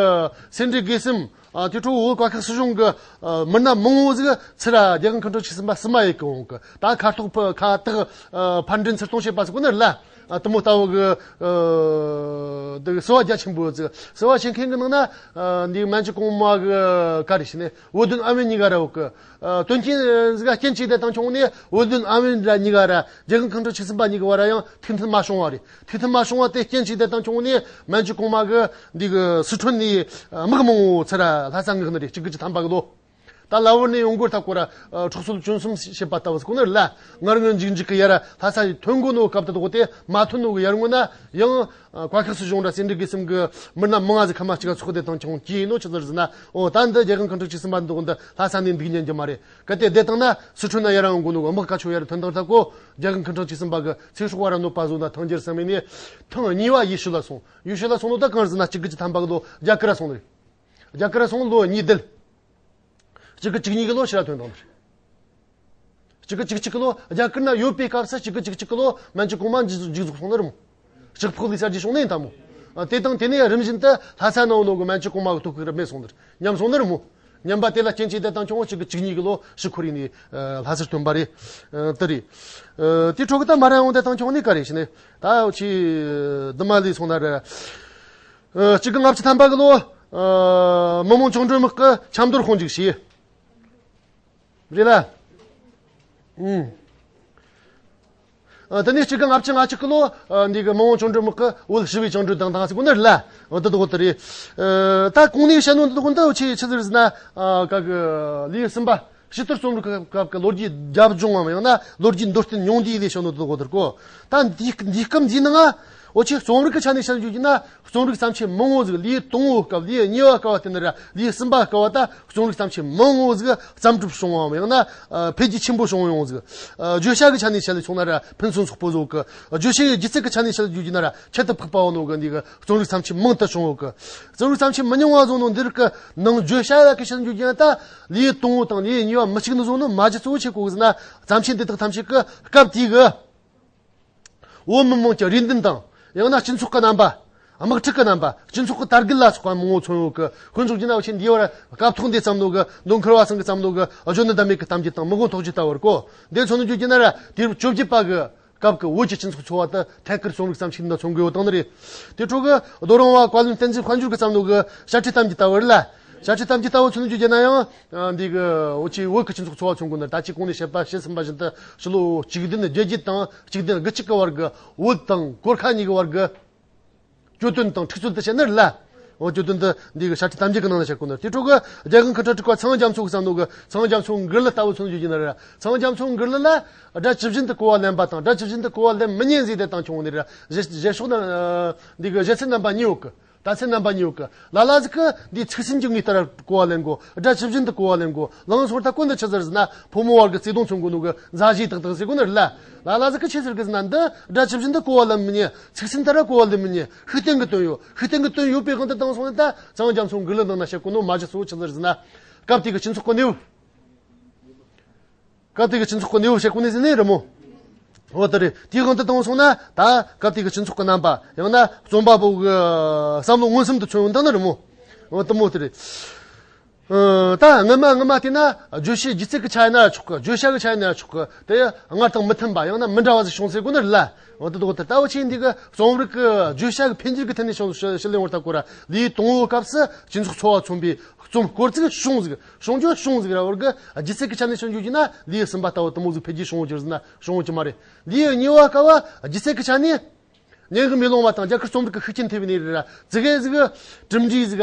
སེ་འབྲས་དགེ་གསུམ། ཨ། དེ་འཕྲོ་བོད་བཀའ་ཤག་སྲིད་གཞུང་གི། ཨ། མི་སྣ་མང་བོ་ཟིག་ཚུར་ར་རྒྱལ་ཁང་ཁྲི་ཕྲག་བཅུ་གསུམ་པ་སི་མ་ཡེ་གི་འོང་གི། ད་ཁ་ཐོག་ཕ་ཁ་བཏགས། ཨ། ཕར་འདྲེན་ཚུར་གཏོང་བྱེད་པ་ཟེར་གོ་ནི་རེད་ལ། ཨ། དེ་མོ་ལྟ་བུ་གི། ཨ། དེ་གི་བསུ་བ་རྒྱ་ཆེན་པོ་ཟིག། བསུ་བ་བྱེད་མཁན་གི་ནང་ན། ཨ། འདི་མན་ཇུ་གོང་མ་གི་ག་རེ་ཟེར་ནས། བོད་དོན་ཨམ་བན་གཉིས་ཀ་ར་ཡོད་གི། ཨ། དོན་རྐྱེན་ཟིག་ག་རྐྱེན་གཅིག་དེ་དང་བྱུང་ནས་བོད་དོན་ཨམ་བན་ར་གཉིས་ཀ་ར། རྒྱལ་ཁང་ཁྲི་ཕྲག་བཅུ་གསུམ་པ་གཉིས་ཀ་བར་ར་ཡང་ཐུགས་མཐུན་མ་བྱུང་བ་རེད། ཐུགས་མཐུན་མ་བྱུང་བ་དེ་རྐྱེན་གཅིག་དེ་དང་བྱུང་ནས་མན་ཇུ་གོང་མ་གི་འདི་གི་སི་ཁྲོན་ནས། ཨ། དམག་མང་བོ་ཚུར་ར་ལྷ་ས་མངགས་ནི་རེད། གཅིག་དགུ་བཅུ་ཐམ་པ་གི་ལོ། ད་ལ་བོར་ནས་ཡོང་སྒོར་ཐག་གོ་ར། ཨ། འཕྲོག་གསོད་བཅོམ་གསུམ་བྱེད་པ་ལྟ་བུ་ཟེར་གོ་ནི་རེད་ལ། སྔར་སྔོན་འཇིགས་འཇིགས་གི་ཡར་ལྷ་ས་ཐོན་དགོས་ནོ་སྐབས་དེ་དག་དེ་མ་ཐོན་ནོ་གི་ཡར་སྔོན་ན་ཡང་། ཨ། བཀའ་ཤག་སྲིད་གཞུང་ར་སེ་འབྲས་དགེ་གསུམ་གི་མི་སྣ་མང་ང་ཟིག་ཁ་མ་གཅིག་ག་ཚོགས་དེ་དང་བྱུང་གི་ཡིན་ནོ་ཆི་ཟེར་ཟེར་ན། འོ། ད་འདི་རྒྱལ་ཁང་ཁྲི་ཕྲག་བཅུ་གསུམ་པ་འདུག་འདི་ལྷ་ས་ནས་འདུག་ཉན་རྒྱུ་མ་རེད། གལ་ཏེ་བསྡད་བཏང་ན་སི་ཁྲོན་ན་ཡར་ཡོང་དགོས་ནོ་གི་དམག་ག་ཆོ་ཡར་ཐོན་བཏང་ཐག་གོ། རྒྱལ་ཁང་ཁྲི་ཕྲག་བཅུ་གསུམ་པ་གི་ཚེ་སྲོག་བར་གནོད་པ་བཟོ་ན་ཐང་རྒྱལ་བསམ་ཡིན་ནས། ཐེངས་གཉིས་པ་ཡུལ་ཤུལ་ལ་སོང་། ཡུལ་ཤུལ་ལ་སོང་ནོ་ད་གང་ཟེར་ན་གཅིག་དགུ་བཅུ་ཐམ་པ་གི་ལོ་རྒྱ་གར་ར་སོང་ནི་རེད། རྒྱ་གར་ར་སོང་ལོ་གཉིས་བསྡད། གཅིག་གི་གཅིག་གཉིས་གི་ལོ་ཕྱིར་ཐོན་བཏང་ནི་རེད། གཅིག་གི་གཅིག་གཅིག་གི་ལོ་རྒྱ་གར་ན་ཡོད་པའི་སྐབས་སུ་གཅིག་གི་གཅིག་གཅིག་གི་ལོ་མན་ཇུ་གོང་མ་འཇིག་འཇིག་ཚོགས་སོང་ནི་རེད་མོ། ལྕགས་ཕག་ལུས་རྩལ་གྱི་བྱུང་ནི་ཡིན་ད་མོ། ཨ། དེ་དང་དེ་ནས་རིམ་བཞིན་དུ་ལྷ་ས་ནང་ནོ་གི་མན་ཇུ་གོང་མ་གི་ཐོག་གི་རུ་མེད་སོང་ནི་རེད། ཉམས་སོང་ནི་རེད་མོ། ཉམས་པ་དེ་ལ་རྐྱེན་གཅིག་དེ་དང་བྱུང་བ་གཅིག་གི་གཅིག་གཉིས་གི་ལོ་ཕྱིར་འཁོར་ཡིན་ནི། ཨ། ལྷ་སར་ཐོན་པ་རེད། ཨ། དེ་རེད། ཨ། དེ་འཕྲོ་གི་ད་མ་ར་ཡོང་དེ་དང་བྱུང་ནི་ག་རེ་ཟེར་ནས། ད་འུ་ཆི་འདི་མ་ལས་སོང་ན་ར། ཨ། གཅིག་དགུ་ལྔ་བཅུ་ཐམ་པ་གི་ལོ། ཨ། མི་དམངས་བཅིངས་འགྲོལ་དམག་གི་ཆབ་མདོར་དཔུང་འཇུག་བྱས། རེད་ལ། ཨུམ། ཨ། དེ་ནས་གཅིག་དགུ་ལྔ་བཅུ་ང་གཅིག་གི་ལོ། ཨ། འདི་གི་མི་དམངས་བཅིངས་འགྲོལ་དམག་གི་བོད་ཞི་བའི་བཅིངས་འགྲོལ་བཏང་བཏང་ཟེར་གོ་ནི་རེད་ལ། འོ། དེ་དག་དེ་རེད། ཨ། ད་གོང་ནས་བཤད་ནོ་འདི་དག་འདི་འུ་ཆི་ཆི་ཟེར་ཟེར་ན། ཨ། ག་གི་ལེའུ་གསུམ་པ། ཕྱི་དར་རྩོམ་རིག་གི་སྐབས་ཀྱི་ལོ་རྒྱུས་རྒྱབ་ལྗོངས་ངམ་ཡང་ན་ལོ་རྒྱུས་མདོར་བསྟན་ཉུང་བསྡུས་ལས་བྱུང་ནོ་དེ་དག་དེར་གོ། ད་འདིའི་འདིའི་སྐབས་འདིའི་ནང་ང་འུ་ཆི་རྩོམ་རིག་གི་ཆ་ནས་བཤད་རྒྱུ་ཡིན་ན། རྩོམ་རིག་བརྩམས་ཆོས་མང་བོ་ཟིག་ལེའུ་དང་བོའི་སྐབས། ལེའུ་གཉིས་པ་སྐབས་བ་དེ་ནས་ར་ལེའུ་གསུམ་པ་སྐབས་བ། ད་རྩོམ་རིག་བརྩམས་ཆོས་མང་བོ་ཟིག་བརྩམས་གྲུབ་བྱུང་བའམ་ཡང་ན། ཨ། འཕེལ་རྒྱས་ཆེན་པོ་བྱུང་ཡོང་ཟིག། ཨ། བརྗོད་བྱ་གི་ཆ་ནས་བཤད་ལས་སོང་ན་ར་ཕུན་སུམ་ཚོགས་པོ་བཟོ་གི། བརྗོད་བྱའི་སྒྱུ་རྩལ་གི་ཆ་ནས་བཤད་རྒྱུ་ཡིན་ན་ར་ཁྱད་དུ་འཕགས་པ་བོ་ནོ་གི་འདི་གི་རྩོམ་རིག་བརྩམས་ཆོས་མང་དུ་བྱུང་ཡོད་གི། རྩོམ་རིག་བརྩམས་ཆོས་མི་ཉུང་བ་བཟོ་ནོ་འདི་རིགས་གི་ནང་བརྗོད་བྱ་ལ་གི་བཤད་རྒྱུ་ཡིན་ན། ད་ལེའུ་དང་བོ་དང་ལེའུ་གཉིས་པ་མི་གཅིག་ནི་བཟོ་ནོ་མ་གཞི་གཙོ་བོ་ཆེ་གོ་གི་ཟེར་ན། བརྩམས་ཆོས་འདི་དག་ཐམས་ཅད་གི་སྐབས་དེའི་གི་བོད་མི་མང་གི་རེ་འདུན་དང་། ཡང་ན་སྤྱི་ཚོགས་ཀྱི་རྣམ་པ། དམག་འཁྲུག་གི་རྣམ་པ། སྤྱི་ཚོགས་ཀྱི་དར་རྒུད་ལ་སོགས་པ་མང་བོ་མཚོན་ཡོད་གི། དཔེར་འཇོག་རྒྱུ་ན་འུ་ཆོས་འདིའི་བར་སྐབས་ཐོག་འདི་བརྩམས་ནོ་གི་མདོ་མཁར་བ་ཚང་གིས་བརྩམས་ནོ་གི་གཞོན་ནུ་ཟླ་མེད་ཀྱི་གཏམ་རྒྱུད་དང་མི་དགོང་ཐོག་རྒྱུད་ལྟ་བུར་གོ། འདི་མཚོན་རྒྱུ་རྒྱུ་ན་ར་དུས་རབས་བཅོ་བརྒྱད་པ་གི་སྐབས་ཀྱི་བོད་ཀྱི་སྤྱི་ཚོགས་འཚོ་བ་དེ་ཐད་ཀར་རྩོམ་རིག་བརྩམས་ཆོས་ནང་མཚོན་གི་ཡོད་བཏང་ནི་རེད། དེ་འཕྲོ་གི་རྡོ་རིང་བ་བཀའ་བློན་བསྟན་འཛིན་དཔལ་འབྱོར་གྱིས་བརྩམས་ནོ་གི་བཤད་ཁྲིད་གཏམ་རྒྱུད་ལྟ་བུ་རེད་ལ། བཤད་ཁྲིད་གཏམ་རྒྱུད་ལྟ་བུ་མཚོན་རྒྱུ་བྱས་ན་ཡང་། ཨ། འདི་གི་འུ་ཆོའི་བོད་ཀྱི་སྤྱི་ཚོགས་འཚོ་བ་མཚོན་དགོས་ན། ད་ཅི་གོང་ནས་བཤད་པ་བཤད་ཟིན་པ་བཞིན་དུ་ཕྱི་ལོ་ཆིག་བདུན་བརྒྱད་བརྒྱད་དང་ཆིག་བདུན་དགུ་གཅིག་གི་བར་གི་བོད་དང་གོར་ཁ་གཉིས་ཀྱི་བར་གི་གྱོད་དོན་དང་འཁྲུག་རྩོད་དེ་བཤད་ནི་རེད་ལ། འོ། གྱོད་དོན་དེ་འདི་གི་བཤད་ཁྲིད་གཏམ་རྒྱུད་ཀྱི་ནང་ན་བཤད་གོ་ནི། དེ་འཕྲོ་གི་རྒྱལ་ཁང་ཁ་ཁྲ་དྲུག་པ་ཚངས་རྒྱ་མཚོ་གིས་བརྩམས་ནོ་གི་ཚངས་རྒྱ་མཚོའི་མགུར་གླུ་ལྟ་བུ་མཚོན་རྒྱུ་བྱས་ན་ར། ཚངས་རྒྱ་མཚོའི་མགུར་གླུ་ལ་སྒྲ་ཇི་བཞིན་དུ་གོ་བ་ལེན་པ་དང་སྒྲ་ཇི་བཞིན་དུ་གོ་བ་ལེན་མི་ཉན་ཟེར་དེ་དང་བྱུང་ནི་ར། རྗེས་རྗེས་ཕྱོགས་ན། ཨ། འདི་གི་གཞི་རྩའི་རྣམ་པ་གཉིས་ཡོད་གི། ད་ཚེ་རྣམ་པ་གཉིས་ཡོད་གི། ལ་ལ་ཟིག་གིས་འདི་ཚིག་ཟིན་གྱི་ངོས་ལྟར་གོ་བ་ལེན་དགོས། སྒྲ་ཇི་བཞིན་དུ་གོ་བ་ལེན་དགོས། ལངས་སོང་ད་གོ་འདི་ཆི་ཟེར་ཟེར་ན། ཕོ་མོ་བར་གྱི་བརྩེ་དུང་མཚོན་དགོས་ནོ་གི་མཛའ་བཤེས་ཏག་ཏག་ཟེར་གོ་ནི་རེད་ལ། ལ་ལ་ཟིག་གིས་ཆི་ཟེར་གི་ཟེར་ན། འདི་སྒྲ་ཇི་བཞིན་དུ་གོ་བ་ལེན་མི་ཉན། ཚིག་ཟིན་ལྟར་གོ་བ་ལེན་མི་ཉན། ཤུགས་བསྟན་གི་དོན་ཡོད། ཤུགས་བསྟན་གི་དོན་ཡོད་པའི་དབང་དུ་བཏང་སོང་ནི། ད་ཚངས་རྒྱ་མཚོའི་མགུར་གླུ་ནང་ན་བཤད་གོ་ནོ་མ་གཞི་གཙོ་བོ་ཆི་ཟེར་ཟེར་ན། སྐབས་དེ་གི་སྤྱི་ཚོགས་གི་གནས་བབ། སྐབས་དེ་གི་སྤྱི་ཚོགས་ཀྱི་གནས་བབ་བཤད་གོ་ནི་ཟེར་ནི་རེད་མོ། འོ་དེ་རེད། དེའི་དབང་དུ་བཏང་སོང་ན་ད་སྐབས་དེ་གི་སྤྱི་ཚོགས་ཀྱི་རྣམ་པ། ཡང་ན་རྩོམ་པ་པོ་གི་བསམ་བློ་མངོན་སུམ་དུ་མཚོན་ཡོང་དང་ནི་རེད་མོ། འོ་དེ་མོ་དེ་རེད། ཨ། ད་སྔ་མ་སྔ་མ་བལྟས་ན་བརྗོད་བྱའི་སྒྱུ་རྩལ་གྱི་ཆ་ཡིན་ན་ཆོག་གི། བརྗོད་བྱ་གི་ཆ་ཡིན་ན་ཆོག་གི། དེ་སྔར་དང་མི་མཐུན་པ་ཡང་ན་མི་འདྲ་བ་ཟིག་བྱུང་ཟེར་གོ་ནི་རེད་ལ། འོ་དེ་དོག་དེ་ལྟ་བུ་ཆེ་འདི་གི་རྩོམ་རིག་གི་བརྗོད་བྱ་གི་འཕེལ་འགྱུར་གི་ཐད་ནས་བྱུང་ཞི་ཞི་ལེ་བར་ཐག་གོ་ར། ལེའུ་དང་བོའི་སྐབས་སུ་སྤྱི་ཚོགས་འཚོ་བ་མཚོན་པའི་རྩོམ་སྐོར་ཚིག་བྱུང་ཟིག། བྱུང་རྒྱུ་བྱུང་ཟིག་ར། བར་གི་སྒྱུ་རྩལ་གྱི་ཆ་ནས་བྱུང་རྒྱུ་ཡིན་ན་ལེའུ་གསུམ་པ་ལྟ་བུ་དེ་མོ་ཟིག་འཕེལ་རྒྱས་བྱུང་རྒྱུ་ཟིན་ན་བྱུང་རྒྱུ་མ་རེད། ལེའུ་གཉིས་པ་སྐབས་བ་སྒྱུ་རྩལ་གྱི་ཆ་ནས་སྙན་ངག་མེ་ལོང་བ་དང་རྒྱ་གར་རྩོམ་རིག་གི་ཤུགས་རྐྱེན་ཐེབས་ནས་རེད་ར། ཙི་གེ་ཟིག་གྲུབ་འབྲས་ཟིག་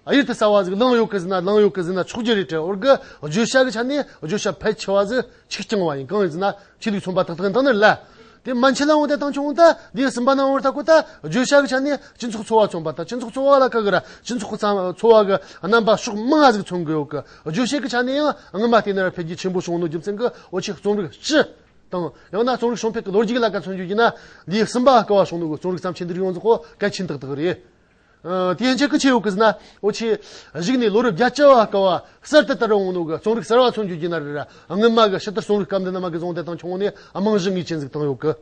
གཡུར་དུ་ཟ་བ་ཟིག་བླངས་ཡོད་གི་ཟིན་ན་བླངས་ཡོད་གི་ཟིན་ན་ཆོག་རྒྱུ་རེད་དྲ། བར་གི་བརྗོད་བྱ་གི་ཆ་ནས་བརྗོད་བྱ་ཕལ་ཆེ་བ་ཟིག་ཆིག་རྐྱང་བ་ཡིན། གང་ཡིན་ཟེར་ན་ཆོས་ལུགས་མཚོན་པ་ཏག་ཏག་ཡིན་དང་ནི་རེད་ལ། དེ་མན་ཆད་ལ་འོང་དེ་དང་ཆུང་ད་ལེའུ་གསུམ་པ་ནང་བར་ཐག་གོ་ད་བརྗོད་བྱ་གི་ཆ་ནས་སྤྱི་ཚོགས་འཚོ་བ་མཚོན་པ་དང་། སྤྱི་ཚོགས་འཚོ་བ་ལ་ཁ་གི་ར་སྤྱི་ཚོགས་ཀྱི་འཚོ་བ་གི་རྣམ་པ་ཕྱོགས་མང་ང་ཟིག་མཚོན་གི་ཡོད་གི། བརྗོད་བྱེད་ཀྱི་ཆ་ནས་ཡང་སྔོན་མ་དེ་ནས་ར་འཕེལ་རྒྱས་ཆེན་པོ་བྱུང་ནོ་རྒྱུ་མཚན་གི་འུ་ཆོས་རྩོམ་རིག་སྤྱི་དང་ཡང་ན་རྩོམ་རིག་བྱུང་འཕེལ་གི་ལོ་རྒྱུས་ལ་ཁ་མཚོན་རྒྱུ་ཡིན་ན་ལེའུ་གསུམ་པ་སྐབས་བ་བྱུང་ནོ་གི་རྩོམ་རིག་བརྩམས་ཆོས་འདི་རིགས་ཡོངས་རྫོགས་གོ་གལ་ཆེན་ཏག་ཏག་རེད། ཨ། དེ་ཡན་ཆད་གི་ཆེ་ཡོད་གི་ཟེར་ན་འུ་ཆོས་གཞུག་ནས་ལོ་རབས་བརྒྱད་ཅུ་བ་སྐབས་བ་གསར་དུ་དར་འོང་ནོ་གི་རྩོམ་རིག་གསར་བ་མཚོན་རྒྱུ་ཡིན་ན་རེད་ར། སྔོན་མ་གི་ཕྱི་དར་རྩོམ་རིག་སྐབས་འདི་ནས་མ་གི་བཟུང་དེ་དང་ཆུང་ནས་རྨང་གཞི་ངེས་ཅན་ཟིག་བཏིང་ཡོད་གི།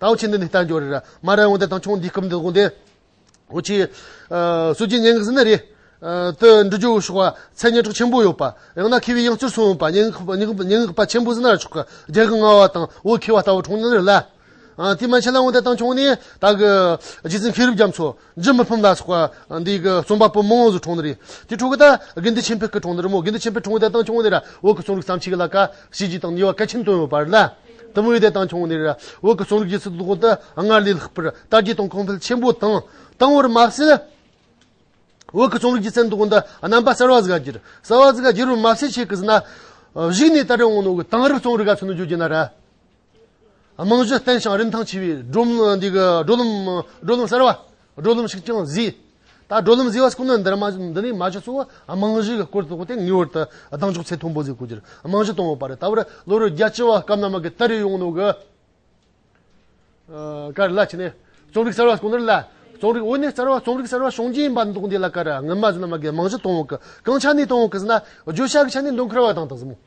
ད་འུ་ཆོ་འདི་ནས་བལྟ་འགྱོ་རེད་ར། མ་ར་ཡོང་དེ་དང་ཆུང་འདི་སྐབས་འདི་དགོང་དེ། འུ་ཆོ། ཨ། སྲོལ་རྒྱུན་སྙན་ངག་ཟེར་ནི་རེད། ཨ། དེ་འབྲི་རྒྱུ་ཤོག་པ་ཚད་སྙན་གྲགས་ཆེན་པོ་ཡོད་པ། ཡང་ན་མཁས་པའི་ཡང་རྩེར་སོན་ཡོད་པ། སྙན་ངག་པ་སྙན་ངག་པ་ཆེན་པོ་ཟེར་ན་ར་ཆོག་གི། རྒྱལ་དབང་ལྔ་པ་དང་བོད་མཁས་པ་ལྟ་བུ་འཁྲུངས་ནི་རེད་ལ། ཨ། དེ་མན་ཆད་ལ་འོང་དེ་དང་ཆུང་ནས་ད་གི་རྗེ་བཙུན་མཁས་གྲུབ་རྒྱ་མཚོ། འཇུ་མི་ཕམ་ལ་སོགས་པ་འདི་གི་རྩོམ་པ་པོ་མང་བོ་ཟིག་འཁྲུངས་ནི་རེད། དེ་འཕྲོ་གི་ད་དགེ་འདུན་ཆོས་འཕེལ་གི་འཁྲུངས་ནི་རེད་མོ། དགེ་འདུན་ཆོས་འཕེལ་འཁྲུངས་དེ་དང་ཆུང་ནས་ར་བོད་གི་རྩོམ་རིག་བརྩམས་ཆོས་གི་ལ་ཀ་གཞི་རྒྱུ་དང་ནུས་པ་གལ་ཆེན་བཏོན་ཡོད་པ་རེད་ལ། དེ་མོ་ཡོད་དེ་དང་ཆུང་ནས་ར་བོད་གི་རྩོམ་རིག་སྒྱུ་རྩལ་འདི་དག་ད་སྔར་ལས་ལྷག་པར་དར་རྒྱས་དང་གོང་འཕེལ་ཆེན་པོ་བཏང་བཏང་བར་མ་ཟད། བོད་ཀྱི་རྩོམ་རིག་སྒྱུ་རྩལ་འདི་དག་ད་རྣམ་པ་གསར་བ་ཟིག་ག་བསྒྱུར། གསར་བ་ཟིག་ག་བསྒྱུར་བར་མ་ཟད་ཆེ་གི་ཟེར་ན། གཞུག་ནས་ད་རེས་འོང་ནོ་གི་དེང་རབས་རྩོམ་རིག་ག་མཚོན་ནས་བརྗོད་རྒྱུ་ན་ར། རྨང་གཞི་བརྟན་ཞིང་རིན་ཐང་ཆེ་བའི་བགྲོད་ལམ་འདི་གི་བགྲོད་ལམ་བགྲོད་ལམ་གསར་བ། བགྲོད་ལམ་ཞིག་ཀྱང་བཟོས། ད་བགྲོད་ལམ་བཟོས་པ་སྐོར་ནི་འདི་ར་མ་འདི་ནས་མ་གཞི་གཙོ་བོ་རྨང་གཞི་གི་སྐོར་དུ་གོ་དེ་ངེས་པར་དུ་གདེང་འཇོག་ཚད་མཐོན་པོ་ཟིག་དགོས་རྒྱུར་རྨང་གཞི་གཏོང་དགོས་པ་རེད། ད་བར་ལོ་རབས་བརྒྱད་ཅུ་བ་སྐབས་ན་མ་གི་དར་རེ་ཡོང་ནོ་གི། ཨ། ག་རེ་ལ་ཆི་ནས། རྩོམ་རིག་གསར་བ་སྐོར་ནི་རེད་ལ། རྩོམ་རིག་འོ་ནས་གསར་བ་རྩོམ་རིག་གསར་བ་བྱུང་རྒྱུ་ཡིན་པ་འདུག་འདི་ལ་ཀ་ར་སྔོན་མ་ཟིན་ན་མ་གི་རྨང་གཞི་གཏོང་བ་གི་གང་ཆ་ནས་གཏོང་བ་གི་ཟིན་ན་བརྗོད་བྱ་གི་ཆ་ནས་འདོན་ཁར་བ་དང་དག་ཟིན་མོ།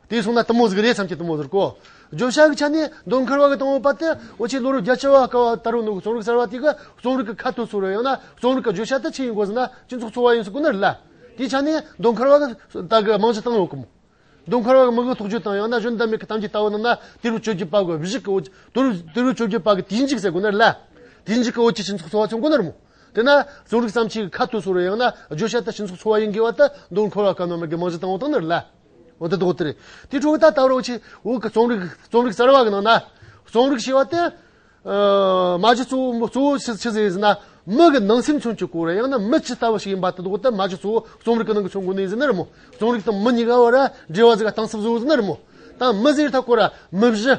དེ་སོང་ན་དུ་མོ་ཟིག་རེད་བསམ་གྱི་དུ་མོ་ཟིག་གོ། བརྗོད་བྱ་གི་ཆ་ནས་འདོན་ཁར་བ་གི་གཏོང་བ་པ་དེ་འོ་ཆེ་ལོ་རུ་བརྒྱད་ཅུ་བ་ཀ་བ་དར་རུ་འདུག་རྩོམ་རིག་གསར་བ་དེ་གི་རྩོམ་རིག་གི་ཁ་ཐུག་སོ་རུ་ཡང་ན་རྩོམ་རིག་གི་ཁ་ཐུག་སོ་རུ་ཡང་ན་སྤྱི་ཚོགས་འཚོ་བ་ཡིན་ཟིག་གོ་ནི་རེད་ལ། དེ་ཆ་ནས་འདོན་ཁར་བ་གི་ད་གི་རྨང་གཞི་བཏང་ཡོད་གི་མོ། འདོན་ཁར་བ་གི་མི་གི་ཐོག་བརྗོད་དང་ཡང་ན་གཞོན་བདག་མེད་ཀྱི་གཏམ་རྒྱུད་ལྟ་བུ་ནང་ན་དུས་རབས་བཅོ་བརྒྱད་པ་གི་གཞུག་གི་འོ་དུས་རབས་དུས་རབས་བཅོ་བརྒྱད་པ་གི་དུས་མཇུག་ཟེར་དགོས་ནི་རེད་ལ། དུས་མཇུག་གི་འོ་ཆེ་སྤྱི་ཚོགས་འཚོ་བ་མཚོན་དགོས་ནི་རེད་མོ། དེ་ན་རྩོམ་རིག་བརྩམས་ཆོས་ཀྱི་ཁ་ཐུག་སོ་རུ་ཡང་ན་བརྗོད་བྱ་དེ་སྤྱི་ཚོགས་འཚོ་བ་ཡིན་དགོས་པ་དེ་འདོན་ཁར་བ་གི་ནང་མི་གི་རྨང་གཞི་བཏང་བ་དང་ནི་རེད་ལ། འོ་དེ་དོག་དེ་རེད། དེ་འཕྲོ་གི་ད་ད་རུ་འོ་ཆེ་འོ་གི་རྩོམ་རིག་རྩོམ་རིག་གསར་བ་གི་ནང་ན་རྩོམ་རིག་ཞེས་པ་དེ། ཨ། མ་གཞི་གཙོ་བོ་གཙོ་བོ་ཆི་ཆི་ཟིག་ཡིན་ཟེར་ན། མི་གི་ནང་སེམས་མཚོན་གྱི་སྐོར་ཡང་ན་མི་ཅི་ལྟ་བུ་ཞིག་ཡིན་པ་དེ་དག་ད་མ་གཞི་གཙོ་བོ་རྩོམ་རིག་གི་ནང་གི་མཚོན་དགོས་ནི་ཟེར་ནི་རེད་མོ། རྩོམ་རིག་དང་མི་གཉིས་ཀ་བར་འབྲེལ་བ་ཟིག་གཏིང་ཟབ་བཟོ་ཟེར་ནི་རེད་མོ། ད་མི་ཟེར་ཐ་སྐོར་ར་མི་གཞི།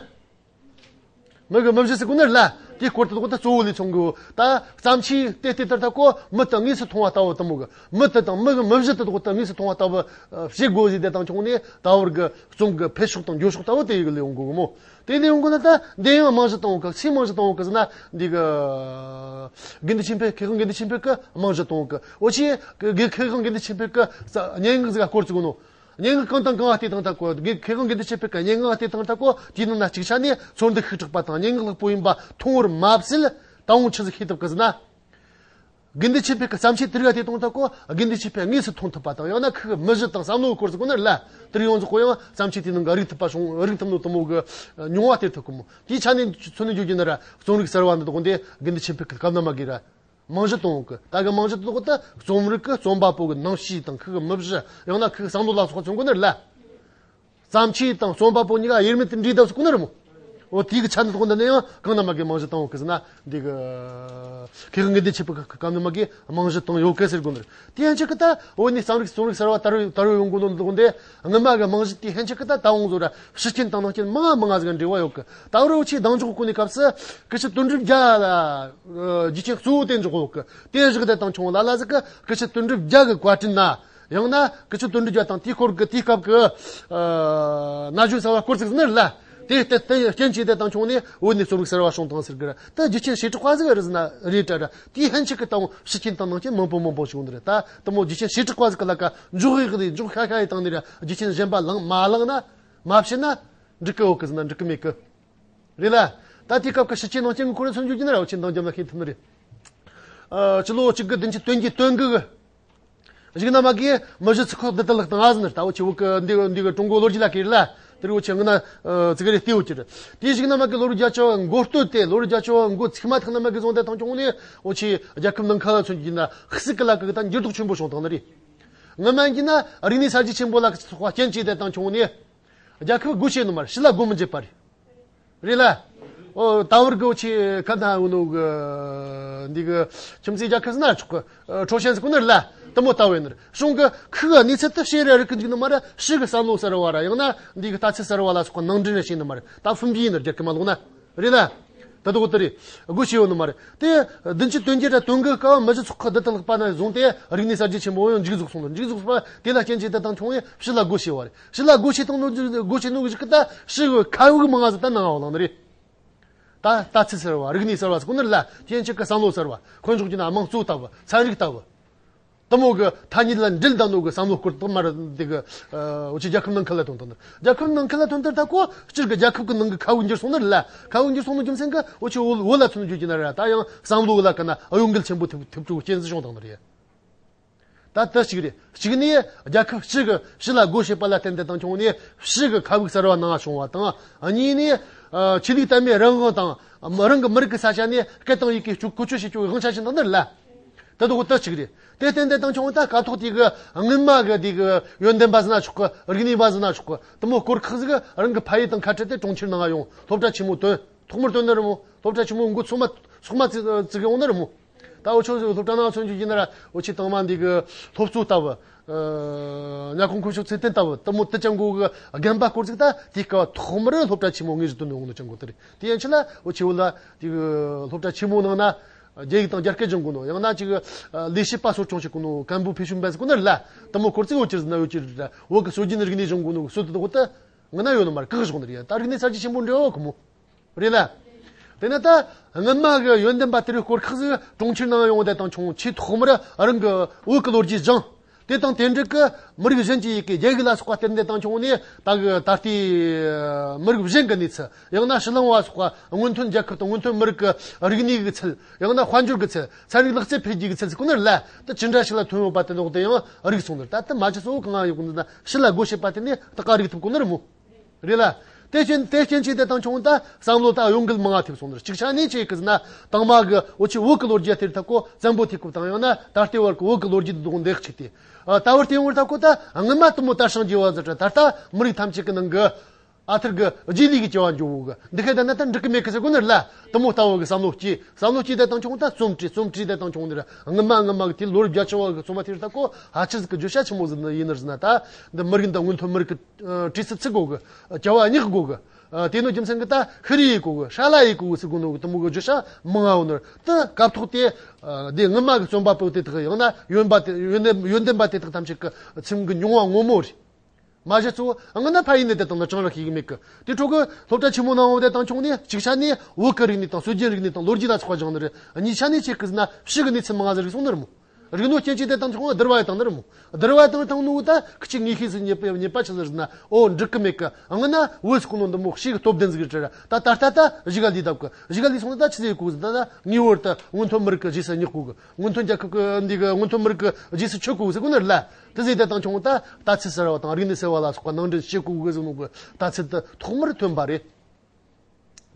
མི་གི་མི་གཞི་ཟེར་གོ་ནི་རེད་ལ། དེའི་སྐོར་དེ་དག་ད་གཙོ་བོ་ལས་མཚོན་གི། ད་བརྩམས་ཆོས་དེ་དེ་ལྟར་ཐ་སྐོར་མི་དེ་དངོས་སུ་མཐོང་བ་ལྟ་བུ་དེ་མོ་གི། མི་དེ་དང་མི་གི་མི་གཞི་དེ་དག་ད་དངོས་སུ་མཐོང་བ་ལྟ་བུ་བྱེད་དགོས་ཟེར་དེ་དང་ཆུང་ནས་ད་བར་གི་རྩོམ་གི་འཕེལ་ཕྱོགས་དང་འགྱུར་ཕྱོགས་ལྟ་བུ་དེ་ཡི་གི་ལས་ཡོང་གི་མོ། དེ་ལས་ཡོང་གི་ན་ད་འདི་ཡང་རྨང་གཞི་བཏང་བ་གི་སུའི་རྨང་གཞི་བཏང་བ་གི་ཟེར་ན་འདི་གི་དགེ་འདུན་ཆོས་འཕེལ་མཁས་དབང་དགེ་འདུན་ཆོས་འཕེལ་གི་རྨང་གཞི་བཏང་བ་གི། འོ་ཆེ་གི་མཁས་དབང་དགེ་འདུན་ཆོས་འཕེལ་གི་སྙན་ངག་ཟིག་ག་སྐོར་ཚུགས་ནོ། སྙན་ངག་གང་དང་གང་བལྟས་དང་ཐ་སྐོར་དགེ་མཁས་དབང་དགེ་འདུན་ཆོས་འཕེལ་གི་སྙན་ངག་བལྟས་དང་ཐ་སྐོར་དེའི་ནང་ན་གཅིག་ཆ་ནས་ཚོར་འདུ་ཤུགས་དྲག་པ་དང་སྙན་ངག་ལྷག་པོ་ཡིན་པ་མཐོང་བར་མ་ཟད་ད་འོང་ཆི་ཟིག་ཤེས་ཐུབ་གི་ཟེར་ན། དགེ་འདུན་ཆོས་འཕེལ་གི་བརྩམས་ཆོས་དེ་རིགས་དེ་དང་ཐ་སྐོར་དགེ་འདུན་ཆོས་འཕེལ་དངོས་སུ་མཐོང་ཐུབ་པ་དང་ཡང་ན་ཁོ་གི་མི་གཞི་དང་བསམ་བློའི་སྐོར་ཟེར་གོ་ནི་རེད་ལ། དེར་ཡོངས་རྫོགས་གོ་ཡང་བརྩམས་ཆོས་དེའི་ནང་གི་རིག་ཐུབ་པ་བྱུང་རིག་ཐུབ་ནོ་དེ་མོ་གི་མྱོང་བ་སྟེར་ཐུབ་གི་མོ། དེའི་ཆ་ནས་མཚོན་ནས་བརྗོད་རྒྱུ་ན་ར་རྩོམ་རིག་གསར་བ་འདི་དག་འདི་དགེ་འདུན་ཆོས་འཕེལ་གི་སྐབས་ན་མ་གི་ར་རྨང་གཞི་གཏོང་གི། ད་གི་རྨང་གཞི་དེ་དག་ད་རྩོམ་རིག་གི་རྩོམ་པ་པོ་གི་རྣམ་ཤེས་དང་ཁོ་གི་མི་གཞི་ཡང་ན་ཁོ་གི་བསམ་བློ་ལ་སོགས་པ་མཚོན་གོ་ནི་རེད་ལ། བརྩམས་ཆོས་དང་རྩོམ་པ་པོ་གཉིས་ཀ་དབྱེར་མེད་དུ་འདྲེས་བསྡད་ཟེར་གོ་ནི་རེད་མོ། འོ་དེའི་གི་ཆ་ནས་དགོངས་དག་ནས་ཡང་གང་ན་མ་གི་རྨང་གཞི་བཏང་ཡོད་གི་ཟེར་ན་འདི་གི་མཁས་དབང་དགེ་འདུན་ཆོས་འཕེལ་གི་གང་ན་མ་གི་རྨང་གཞི་བཏང་ཡོད་གི་ཟེར་དགོས་ནི་རེད། དེ་ཡང་ཆེ་གི་ད་འོ་ནི་རྩོམ་རིག་རྩོམ་རིག་གསར་བ་དར་རུ་དར་རུ་ཡོང་གོ་ནོ་འདུག་འདི་སྔོན་མ་གི་རྨང་གཞི་དེ་ཡང་ཆེ་གི་ད་ད་འོང་བཟོ་ར་ཕྱི་རྐྱེན་དང་ནང་རྐྱེན་མང་ང་མང་ང་ཟིག་འབྲེལ་བ་ཡོད་གི། ད་རུ་ཆེ་གདེང་འཇོག་གོ་ནི་སྐབས་སུ་སྐུ་ཞབས་དོན་གྲུབ་རྒྱལ་ལ་རྒྱུ་རྐྱེན་གཙོ་བོ་དེ་འཇོག་ཡོད་གི། དེ་བཞག་དེ་དང་ཆུང་ལ་ལ་ཟིག་གི་སྐུ་ཞབས་དོན་གྲུབ་རྒྱལ་གི་བཀའ་དྲིན་ན། ཡང་ན་སྐུ་ཞབས་དོན་གྲུབ་རྒྱལ་དང་དེའི་སྐོར་གྱི་དེའི་སྐབས་ཀྱི་ན་གཞོན་གསར་བ་སྐོར་ཅིག་ཟིན་ནི་ལ། དེ་ལྟ་དེ་རྐྱེན་གྱིས་དེ་དང་ཆུང་ནས་བོད་ནས་རྩོམ་རིག་གསར་བ་བྱུང་བཏང་ཟེར་གི་ར། ད་རྒྱུ་རྐྱེན་བྱེ་བྲག་པ་ཟིག་རེད་ཟེར་ན་རེད་དྲ་ར། དེའི་ཕན་ཆད་ཀྱི་ད་འོང་ཕྱི་རྐྱེན་དང་ནང་རྐྱེན་མང་པོ་མང་པོ་བྱུང་ནི་རེད། ད་དེ་མོ་རྒྱུ་རྐྱེན་བྱེ་བྲག་པ་ཟིག་གི་ལ་ཀ་འཇོག་ཡག་གི་འཇོག་ཤ་ཤ་ཡི་བཏང་ནི་ར། རྒྱུ་རྐྱེན་གཞན་པ་བླངས་མ་བླངས་ན་མ་བྱས་ན་འགྲིག་གི་ཡོད་གི་ཟེར་ན་འགྲིག་གི་མེད་གི། རེད་ལ། ད་དེའི་སྐབས་ཀྱི་ཕྱི་རྐྱེན་ནང་རྐྱེན་གྱི་སྐོར་ལ་མཚོན་རྒྱུ་རྒྱུ་ན་ར་བ་ཆེན་དང་རྒྱབ་ན་ཤེས་ཐུབ་ནི་རེད། ཨ། སྤྱི་ལོ་གཅིག་དགུ་བདུན་ཅུ་དོན་བརྒྱད་དོན་དགུ་གི་གཞུག་ན་མ་གི་མི་གཞི་ཚོགས་ཁག་བདུན་དང་ལྷག་དང་ཨ་ཟིན་ནི་ད་འུ་ཆེ་བོད་ཀྱི་འདི་འདི་གི་ཀྲུང་གོ་ལོ་རྒྱུས་ལ་ཁེལ་ལ། དེར་འུ་ཆེ་ངི་ན་ཙི་ག་རེ་ལྟེ་འུ་ཅི་རེད། དེའི་གཞུག་ན་མ་གི་ལོ་རྒྱུས་རྒྱ་ཆེ་བ་མགོ་སྟོད་དེ་ལོ་རྒྱུས་རྒྱ་ཆེ་བ་མགོ་ཚིག་མ་ཐག་ན་མ་གི་བཟུང་དེ་དང་ཆུང་ནས་འུ་ཆེ་རྒྱལ་ཁབ་ནང་ཁ་ལ་མཚོན་རྒྱུ་ན་ཧི་སི་ཀི་ལ་ཀི་གི་ད་འགྱུར་ལྡོག་ཆེན་པོ་བྱུང་བཏང་ནི་རེད། ངི་མ་ཡིན་ན་རིག་གནས་གསར་བརྗེ་ཆེན་པོ་ལ་སོགས་པ་རྐྱེན་བྱས་དེ་དང་ཆུང་ནས་རྒྱལ་ཁབ་སྒོ་ཕྱེ་ནི་མ་རེད། ཕྱི་ལ་སྒོ་མི་འབྱེད་པ་རེད། རེད་ལ། ཨོ་ད་བར་གི་འུ་ཆེ་ཁ་ན་འུ་ནུ་གི་འདི་གི་ཁྱིམ་མཚེས་རྒྱལ་ཁབ་ཟེར་ན་ཆོག་གི། ཁྲོ་ཞན་ཟེར་གོ་ནི་རེད་ལ། དེ་མོ་ལྟ་བས་ནི་རེད། གཞུང་གི་ཁུ་གི་གནས་ཚུལ་དེ་ཕྱེ་རེ་རིག་གི་འཇུག་ནི་མ་རེད། ཕྱི་གི་བསམ་བློ་གསར་བ་ར་ཡང་ན་འདི་གི་ལྟ་ཚུལ་གསར་བ་ལ་སོགས་པ་ནང་འདྲེན་རེ་བྱེད་ནི་མ་རེད། ད་ཧྥུན་པི་ཡིན་ནི་རྒྱལ་ཁབ་མ་ལོག་ན་རེད་ལ། ད་དུ་གོ་དེ་རེད། སྒོ་ཕྱེ་ཡོད་ནི་མ་རེད། དེ་བདུན་ཅུ་དོན་བརྒྱད་ར་དོན་དགུ་སྐབས་མི་གཞི་ཚོགས་ཁག་བདུན་དང་ལྷག་པ་ན་བཟུང་སྟེ་རིག་གནས་གསར་བརྗེ་ཆེན་པོ་ཡང་མཇུག་རྫོགས་སོང་ནི། མཇུག་རྫོགས་པ་དེ་ལ་རྐྱེན་བྱས་དེ་དང་ཆུང་བས་ཕྱི་ལ་སྒོ་ཕྱེ་བ་རེད། ཕྱི་ལ་སྒོ་ཕྱེ་བཏང་ནོ་སྒོ་ཕྱེ་ནོ་གི་གཞུག་གི་ད་ཕྱི་གི་ཁ་དབུགས་མང་ང་ཟིག་ད་ནང་བ་ལངས་ནི་རེད། ད་ལྟ་ཚུལ་གསར་བ་རིག་གནས་གསར་བ་ཟེར་གོ་ནི་རེད་ལ། དེ་ཡན་ཆད་ཀྱི་བསམ་བློ་གསར་བ་དཔེ་འཇོག་རྒྱུ་ན་དམངས་གཙོ་ལྟ་བུ་ཚན་རིག་ལྟ་བུ། དེ་མོ་གི་ཐ་སྙད་ལ་འབྲེལ་བསྡད་ནོ་གི་བསམ་བློ་སྐོར་དག་མར་འདི་གི་འུ་ཆོ་རྒྱལ་ཁབ་ནང་ཁུལ་ལ་ཐོན་དང་། རྒྱལ་ཁབ་ནང་ཁུལ་ལ་ཐོན་དུས་ད་ཁོ་སྤྱིར་གི་རྒྱལ་ཁབ་གི་ནང་གི་ཁ་བུ་འགྱུར་སོང་ནི་རེད་ལ། ཁ་བུ་འགྱུར་སོང་ནི་རྒྱུ་མཚན་གི་འུ་ཆོ་བོད་བོད་ལ་མཚོན་རྒྱུ་ན་ར། ད་ཡང་བསམ་བློ་ལ་ག་ན་གཡོ་འགུལ་ཆེན་པོ་ཐེབས་ཐེབས་འགྲོ་རྐྱེན་ཟིག་བྱུང་དང་ནི་རེད། ད་དེ་གཅིག་རེད། གཅིག་ནས་རྒྱལ་ཁབ་སྤྱི་གི་སྤྱི་ལ་སྒོ་ཕྱེ་པ་ལ་བརྟེན་ཏེ་དང་བྱུང་ནས་སྤྱི་གི་ཁ་བུག་གསར་བ་ནང་བྱུང་བ་དང་། གཉིས་ནས་ཆོས་ལུགས་དད་མོས་རང་དབང་དང་། རང་གི་མི་རིགས་ཀྱི་ས་ཆ་ནས་སྐད་དང་ཡི་གེ་བཀོལ་སྤྱོད་བྱེད་རྒྱུའི་དབང་ཆ་བྱིན་དང་ནི་རེད་ལ། དེ་དག་དེ་གཅིག་རེད། དེ་བརྟེན་ཏེ་དང་བྱུང་ད་སྐབས་ཐོག་དེ་གི་སྔོན་མ་གི་དེ་གི་ཡོན་ཏན་པ་ཟེར་ན་ཆོག་གི། རིག་གནས་པ་ཟེར་ན་ཆོག་གི། དེ་མོ་སྐོར་ཁག་ཟིག་རང་གི་ཕ་ཡུལ་དང་ཁ་བྲལ་ཏེ་གྲོང་ཁྱེར་ནང་ཡོང་སློབ་གྲྭ་ཆེན་མོ་ཐོན། ཐོག་མར་ཐོན་ནི་རེད་མོ། སློབ་གྲྭ་ཆེན་མོ་འགོ་ཚོགས་མ་ཚོགས་མ་ཙི་ཙི་གི་ཡོང་ནི་རེད་མོ། ད་འུ་ཆོ་སློབ་གྲྭ་ནང་ཚོ་འཇུག་ཡིན་ན་ར། འུ་ཆོ་དང་མ་འདི་གི་སློབ་གཙོ་ལྟ་བུ། ཨ་གཉའ་ཁོང་ཁོ་ཆོ་ཚེ་བརྟན་ལྟ་བུ་དེ་མོ་དེ་ཅང་གོ་གི་རྒན་པ་སྐོར་ཟིག་ད་དེའི་སྐབས་ཐོག་མར་སློབ་གྲྭ་ཆེན་མོ་དངོས་སུ་ཐོན་ནས་འོང་ནི་ཅང་གོ་དེ་རེད། དེ་ཡན་ཆད་ལ་འུ་ཆོ་བོད་ལ་དེ་གི་སློབ་གྲྭ་ཆེན་མོ་ནང་ན་རྒྱ་ཡིག་དང་རྒྱ་སྐད་སྦྱང་གོ་ནོ། ཡང་ན་ཅིག་ལས་བྱེད་པ་གསོ་སྐྱོང་བྱེད་གོ་ནོ་ཀན་པོ་ཕེ་ཤུན་པ་ཟེར་གོ་ནི་རེད་ལ། དེ་མོ་སྐོར་ཟིག་འུ་ཆོ་ཟིན་ན་འུ་ཆོ་རེད་ར། བོད་གི་སྲོལ་རྒྱུན་རིག་གནས་སྦྱང་གོ་ནོ་གི་སྲོལ་དེ་དག་ད་ང་ན་ཡོད་ནི་མ་རེད། གི་གི་བཞག་ནི་རེད། ད་རིག་གནས་གསར་བརྗེ་ཆེན་པོ་འབྲེལ་བ་གི་མོ། རེད་ལ། དེ་ནས་ད་སྔོན་མ་གི་ཡོན་ཏན་པ་དེ་རིགས་སྐོར་ཁག་ཟིག་གྲོང་ཁྱེར་ནང་ཡོང་བ་དེ་དང་བྱུང་། ཆེས་ཐོག་མར་རང་གི་བོད་གི་ལོ་རྒྱུས་སྦྱངས། དེ་དང་དེ་འབྲེལ་གི་མི་རིགས་གཞན་གྱི་ཡི་གེ་རྒྱ་ཡིག་ལ་སོགས་པ་སྟེར་འདི་དང་བྱུང་ནས། ད་གི་ད་ལྟའི་མི་རིགས་གཞན་གྱི་གནས་ཚུལ། ཡང་ན་ཕྱི་གླིང་བ་སོགས་པ་སྔོན་ཐོན་རྒྱལ་ཁབ་དང་སྔོན་ཐོན་མི་རིགས་ཀྱི་རིག་གནས་ཀྱི་ཚུལ། ཡང་ན་དཔལ་འབྱོར་གྱི་ཚུལ། ཚན་རིག་ལག་རྩལ་འཕེལ་རྒྱས་ཀྱི་ཚུལ་ཟེར་གོ་ནི་རེད་ལ། དེ་ཅི་འདྲ་ཞིག་ལ་ཐོན་ཡོད་པ་དེ་འདོག་དེ་ཡང་རིག་སོང་ནི་རེད། ད་ལྟ་མ་གཞི་གཙོ་བོ་གང་ཡོད་གི་འདི་ན་ཕྱི་ལ་སྒོ་ཕྱེ་པ་དེ་ནས་ད་ག་རིག་ཐུབ་གོ་ནི་རེད་མོ། རེད་ལ། དེ་རྐྱེན་དེ་རྐྱེན་བྱས་དེ་དང་བྱུང་ད་བསམ་བློ་ད་གཡོ་འགུལ་མང་ང་ཐེབས་སོང་ནི་རེད། གཅིག་ཆ་ནས་ཆེ་གི་ཟེར་ན་དང་མ་གི་འུ་ཆོ་བོད་གི་ལོ་རྒྱུས་དེར་ད་གོ་བཙན་པོ་དེ་སྐབས་དང་། ཡང་ན་ད་ལྟའི་བར་གི་བོད་གི་ལོ་རྒྱུས་དེ་དག་འདེགས་ཆིག་སྟེ། ཨ་ད་བར་དེ་བར་ད་གོ་ད་སྔོན་མ་དེ་མོ་དར་ཞིང་རྒྱས་པ་ཟེར་ད་ད་ལྟ་མི་རིགས་ཐམས་ཅད་ཀྱི་ནང་གི་ཨ་ཐུར་གི་རྗེས་ལུས་ཀྱི་སྐྱེ་བ་འཇོག་གི་འདི་ག་ད་ན་ད་འགྲིག་གི་མེད་གི་ཟེར་གོ་ནི་རེད་ལ། དེ་མོ་ལྟ་བུ་གི་བསམ་བློ་སྐྱེས། བསམ་བློ་སྐྱེས་དེ་དང་བྱུང་ད་རྩོམ་བྲིས། རྩོམ་བྲིས་དེ་དང་བྱུང་ནི་རེད། སྔོན་མ་སྔོན་མ་གི་དེ་ལོ་རབས་བརྒྱད་ཅུ་བ་གི་རྩོམ་པ་དེ་རེད་ད་གོ་ཧ་ཅི་ཟིག་གི་བརྗོད་བྱ་ཆི་མོ་ཟིག་ཡིན་ནི་རེད་ཟེར་ན། ད་འདི་མི་རིགས་འདི་སྔོན་ཐོན་མི་རིགས་གི་ཨ་བྲིས་སུ་ཚུགས་དགོས་གི། ཨ་བྱ་བ་སྙེག་དགོས་གི། ཨ་དེ་ནོ་རྒྱུ་མཚན་གི་ད་ཤི་རི་ཡེ་དགོས་གི། ཧྲ་ལ་ཡེ་དགོས་གི་ཟེར་གོ་ནོ་གི་དེ་མོ་གི་བརྗོད་བྱ་མང་ང་ཡོད་ནི་རེད། ད་སྐབས་ཐོག་དེ་ཨ་དེ་སྔོན་མ་གི་རྩོམ་པ་པོ་དེ་དག་ཡང་ན་ཡོན་པ་དེ་ཡོན་ཏན་ཡོན་ཏན་པ་དེ་དག་ཐམས་ཅད་གི་ཚེམས་གི་མྱོང་བ་ངོ་མ་རེད། མ་གཞི་གཙོ་བོ་སྔོན་ན་ཕ་ཡུལ་ནས་དེ་དང་ལ་ཅང་རག་ཤེས་གི་མེད་གི། དེ་འཕྲོ་གི་སློབ་གྲྭ་ཆེན་མོ་ནང་འོང་དེ་དང་བྱུང་ནས་གཅིག་ཆ་ནས་བོད་གི་རིག་གནས་དང་སྲོལ་རྒྱུན་རིག་གནས་དང་ལོ་རྒྱུས་ལ་སོགས་པ་སྦྱངས་ནི་རེད། གཉིས་ཆ་ནས་ཆེ་གི་ཟེར་ན་ཕྱི་གི་གནས་ཚུལ་མང་ང་ཟིག་རིག་སོང་ནི་རེད་མོ། རིག་ནོ་རྐྱེན་གྱིས་དེ་དང་བྱུང་བ་བསྡུར་བ་ཡི་དང་ནི་རེད་མོ། བསྡུར་བ་དང་དང་ནོ་ད་ཁི་ཆི་ངེས་ཤེས་སུ་རྙེད་པ་རྙེད་པ་ཆི་ཟིག་ཟེར་ན། ཨོ་འགྲིག་གི་མེད་གི། སྔོན་ན་བོད་ཟེར་གོ་ནོ་འདི་མོ་ཤེས་གི་སྟོབས་ལྡན་ཟིག་རེད་ར། ད་ད་ལྟ་ད་གཞི་ག་ལས་ལྡབ་གི། གཞི་ག་ལས་སོང་ན་ད་ཆི་ཟིག་དགོས་ཟེར་ན། ད་ངེས་པར་དུ་སྔོན་ཐོན་མི་རིགས་གི་རྗེས་སུ་སྙེག་དགོས་གི། སྔོན་ཐོན་རྒྱལ་ཁབ་ཀྱི་འདི་གི་སྔོན་ཐོན་མི་རིགས་ཀྱི་རྗེས་སུ་ཆོད་དགོས་ཟེར་གོ་ནི་རེད་ལ། དེ་ཟེར་དེ་དང་བྱུང་ད་ལྟ་ཚུལ་གསར་བ་དང་རིག་གནས་གསར་བ་ལ་སོགས་པ་ནང་འདྲེན་བྱེད་དགོས་གི་ཟེར་ནོ་གི་ལྟ་ཚུལ་དེ་ཐོག་མར་ཐོན་པ་རེད།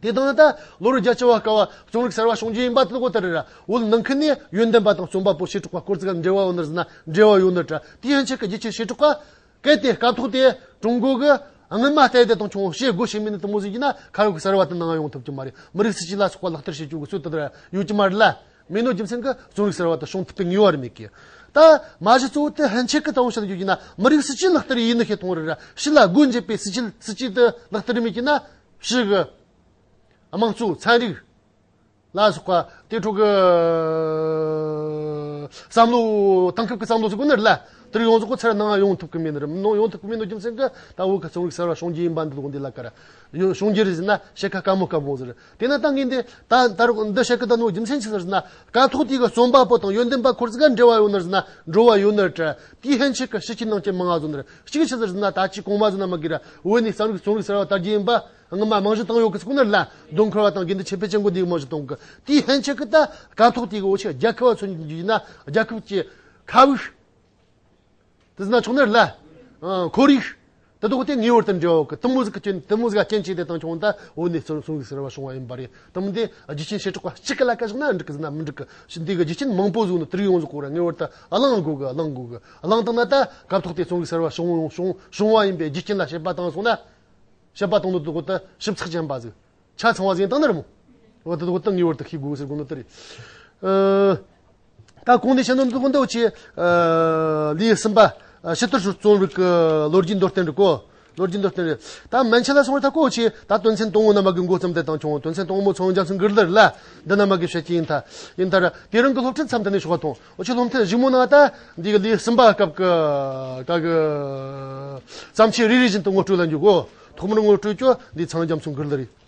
དེ་དང་ད་ལོ་རབས་བརྒྱད་ཅུ་བ་སྐབས་བ་རྩོམ་རིག་གསར་བ་བྱུང་རྒྱུ་ཡིན་པ་དེ་གོ་ལྟར་རེད་ར། བོད་ནང་ཁུལ་ནས་ཡོན་ཏན་པ་དང་རྩོམ་པ་པོ་བྱེ་བྲག་པ་སྐོར་ཟིག་འབྲེལ་བ་ཡོད་ནི་རེད་ཟེར་ན་འབྲེལ་བ་ཡོད་ནི་རེད་དྲ། དེ་ཡན་ཆད་ཀྱི་རྒྱུ་ཆེན་བྱེ་བྲག་པ། གལ་ཏེ་སྐབས་ཐོག་དེ་ཀྲུང་གོ་གི་སྔོན་མ་ལྟ་དེ་དང་བྱུང་བཤད་དགོས་ཤེས་མིན་ནི་དེ་མོ་ཟིག་ཡིན་ན་ཁ་ཡོད་ཀྱི་གསར་བ་དེ་ནང་ཡོང་ཐུབ་ཀྱི་མ་རེད། མི་རིགས་སྲིད་ཇུས་ལ་སོགས་པ་ལག་བསྟར་བྱེད་རྒྱུ་གི་སྲོལ་དེ་ཡོད་ཀྱི་མ་རེད་ལ། མེད་ནོ་རྒྱུ་མཚན་གྱིས་རྩོམ་རིག་གསར་བ་དེ་བྱུང་ཐུབ་པའི་ངེས་པ་རེད་མེད་ཀི། ད་མ་གཞི་གཙོ་བོ་དེ་ཧན་ཆད་ཀྱི་དང་བོ་བཤད་རྒྱུ་ཡིན་ན་མི་རིགས་སྲིད་ཇུས་ལག་བསྟར་ཡིན་ནི་ཤེས་ཐུབ་རེད་ར། ཕྱི་ལ་སྒོ་འབྱེད་པའི་སྲིད་ཇུས་སྲིད་ཇུས་དེ་ལག་བསྟར་མེད་ཀི་ན་ཕྱི་གི་དམངས་གཙོ་ཚན་རིག་ལ་སོགས་པ་དེ་འཕྲོ་གི་བསམ་བློ་དེང་སྐབས་ཀྱི་བསམ་བློ་ཟེར་གོ་ནི་རེད་ལ། དེར་ཡོངས་རྫོགས་ཀྱི་ཚུར་ནང་ཡོང་ཐུབ་ཀྱི་མེད་ནི་རེད། ནང་ཡོང་ཐུབ་ཀྱི་མེད་ནོ་རྒྱུ་མཚན་གྱིས་ད་བོད་ཀྱི་རྩོམ་རིག་གསར་བ་བྱུང་རྒྱུ་ཡིན་པ་འདི་ལོག་འདི་ལ་ཀ་ར་ཡོ་བྱུང་རྒྱུ་རེད་ཟེར་ན་བཤད་ཁ་དཀའ་མོ་དཀའ་མོ་ཟེར། དེ་ན་ད་ངས་འདི་ད་ད་རུང་འདི་བཤད་ཀྱི་ད་ནོ་རྒྱུ་མཚན་ཆི་ཟེར་ན། སྐབས་ཐོག་དེ་གི་རྩོམ་པ་པོ་དང་ཡོན་ཏན་པ་ཁོར་ཚིག་ག་འབྲེལ་བ་ཡོད་ནི་ཟེར་ན་འགྲོ་བ་ཡོད་ནི་རེད། དེའི་ཕན་ཆད་ཀྱི་ཕྱི་ཆིན་ནང་ཆིན་མང་ང་བཟོ་ནི་རེད། གཅིག་ཆི་ཟེར་ན་ད་ཅི་གོང་མ་ཟེར་ན་མ་གི་ར། བོད་ནས་རྩོམ་རིག་རྩོམ་རིག་གསར་བ་དར་རྒྱས་ཡིན་པ་སྔོན་མ་རྨང་གཞི་བཏིང་ཡོད་གི་ཟེར་གོ་ནི་རེད་ལ། དོན་འཁོར་བ་དང་དགེ་འདུན་ཆོས་འཕེལ་ཅན་གོ་འདི་གི་རྨང་གཞི་བཏིང་གི། དེའི་ཕན་ཆད་ཀྱི་ད་སྐབས་ཐོག་དེ་གི་འུ་ཆོ་རྒྱལ་ཁབ་བ་མཚོན་རྒྱུ་ཡིན་ན་རྒྱལ་ཁབ་ཀྱི་ཁ་བུག་དེ་ཟེར་ན་ཆོག་ནི་རེད་ལ། ཨ་ཁོར་ཡུག་དེ་དག་དེ་ངེས་པར་དུ་འབྲེལ་བ་ཡོད་གི། དེ་མོ་ཟིག་གི་རྐྱེན་དེ་མོ་ཟིག་ག་རྐྱེན་བྱས་ཏེ་དང་བྱུང་ད་བོད་ནས་རྩོམ་རྩོམ་རིག་གསར་བ་བྱུང་བ་ཡིན་པ་རེད། དེ་མོ་དེ་རྒྱུ་རྐྱེན་བྱེ་བྲག་པ་གཅིག་གི་ལ་ཀ་བཞག་ན་འགྲིག་གི་ཟེར་ན་མི་འགྲིག་གི། འདི་གི་རྒྱུ་རྐྱེན་མང་པོ་ཟིག་ནི་དེར་ཡོངས་ཟིག་གོ་ར། ངེས་པར་དུ་བླང་དགོས་གི། བླང་དགོས་གི། བླང་བཏང་ན་ད་སྐབས་ཐོག་དེ་རྩོམ་རིག་གསར་བ་བྱུང་བྱུང་བྱུང་བ་ཡིན་པའི་རྒྱུ་རྐྱེན་ལ་དཔྱད་པ་བཏང་སོང་ན། དཔྱད་པ་བཏང་ནོ་དེ་དག་དེ་ཞིབ་ཚགས་ཅན་པ་ཟིག་ཆ་ཚང་བ་ཟིག་ཡིན་དང་ནི་རེད་མོ། འོ་དེ་དག་དེ་ངེས་པར་དུ་ཤེས་དགོས་ཟེར་གོ་ནོ་དེ་རེད། ཨ་ད་གོང་ནས་བཤད་ནོ་འདི་དག་འདི་འུ་ཆོས་ཨ་ལེའུ་གསུམ་པ་ཨ་ཕྱི་དར་རྩོམ་རིག་གི་ལོ་རྒྱུས་མདོར་བསྟན་རེད་གོ། ལོ་རྒྱུས་མདོར་བསྟན་རེད། ད་མན་ཆད་ལ་སོང་བ་ད་གོ་འུ་ཆོས་ད་དོན་ཚན་དང་པོ་ནས་མ་གི་འགོ་བརྩམས་ཏེ་དང་བྱུང་། དོན་ཚན་དང་པོ་མོ་ཚངས་རྒྱ་མཚོ་འགུར་ལེར་ལ་འདི་ནས་མ་གི་བཤད་ཀྱི་ཡིན་ད། ཡིན་ད་ར། དེ་རིང་གི་སློབ་ཁྲིད་མཚམས་དེ་ནས་ཞོག་པ་དང་། འུ་ཆོ་སློབ་ཐུན་གཞུག་མོ་ནང་ད་འདི་གི་ལེའུ་གསུམ་པ་སྐབས་ཀྱི་ད་གི་བརྩམས་ཆོས་རེ་རེ་བཞིན་དུ་ངོ་སྤྲོད་ལ་འཇུག་གོ། ཐོག་མར་ངོ་སྤྲོད་རྒྱུ་འདི་ཚངས་རྒྱ་མཚོ་འགུར་ལེར་རེད།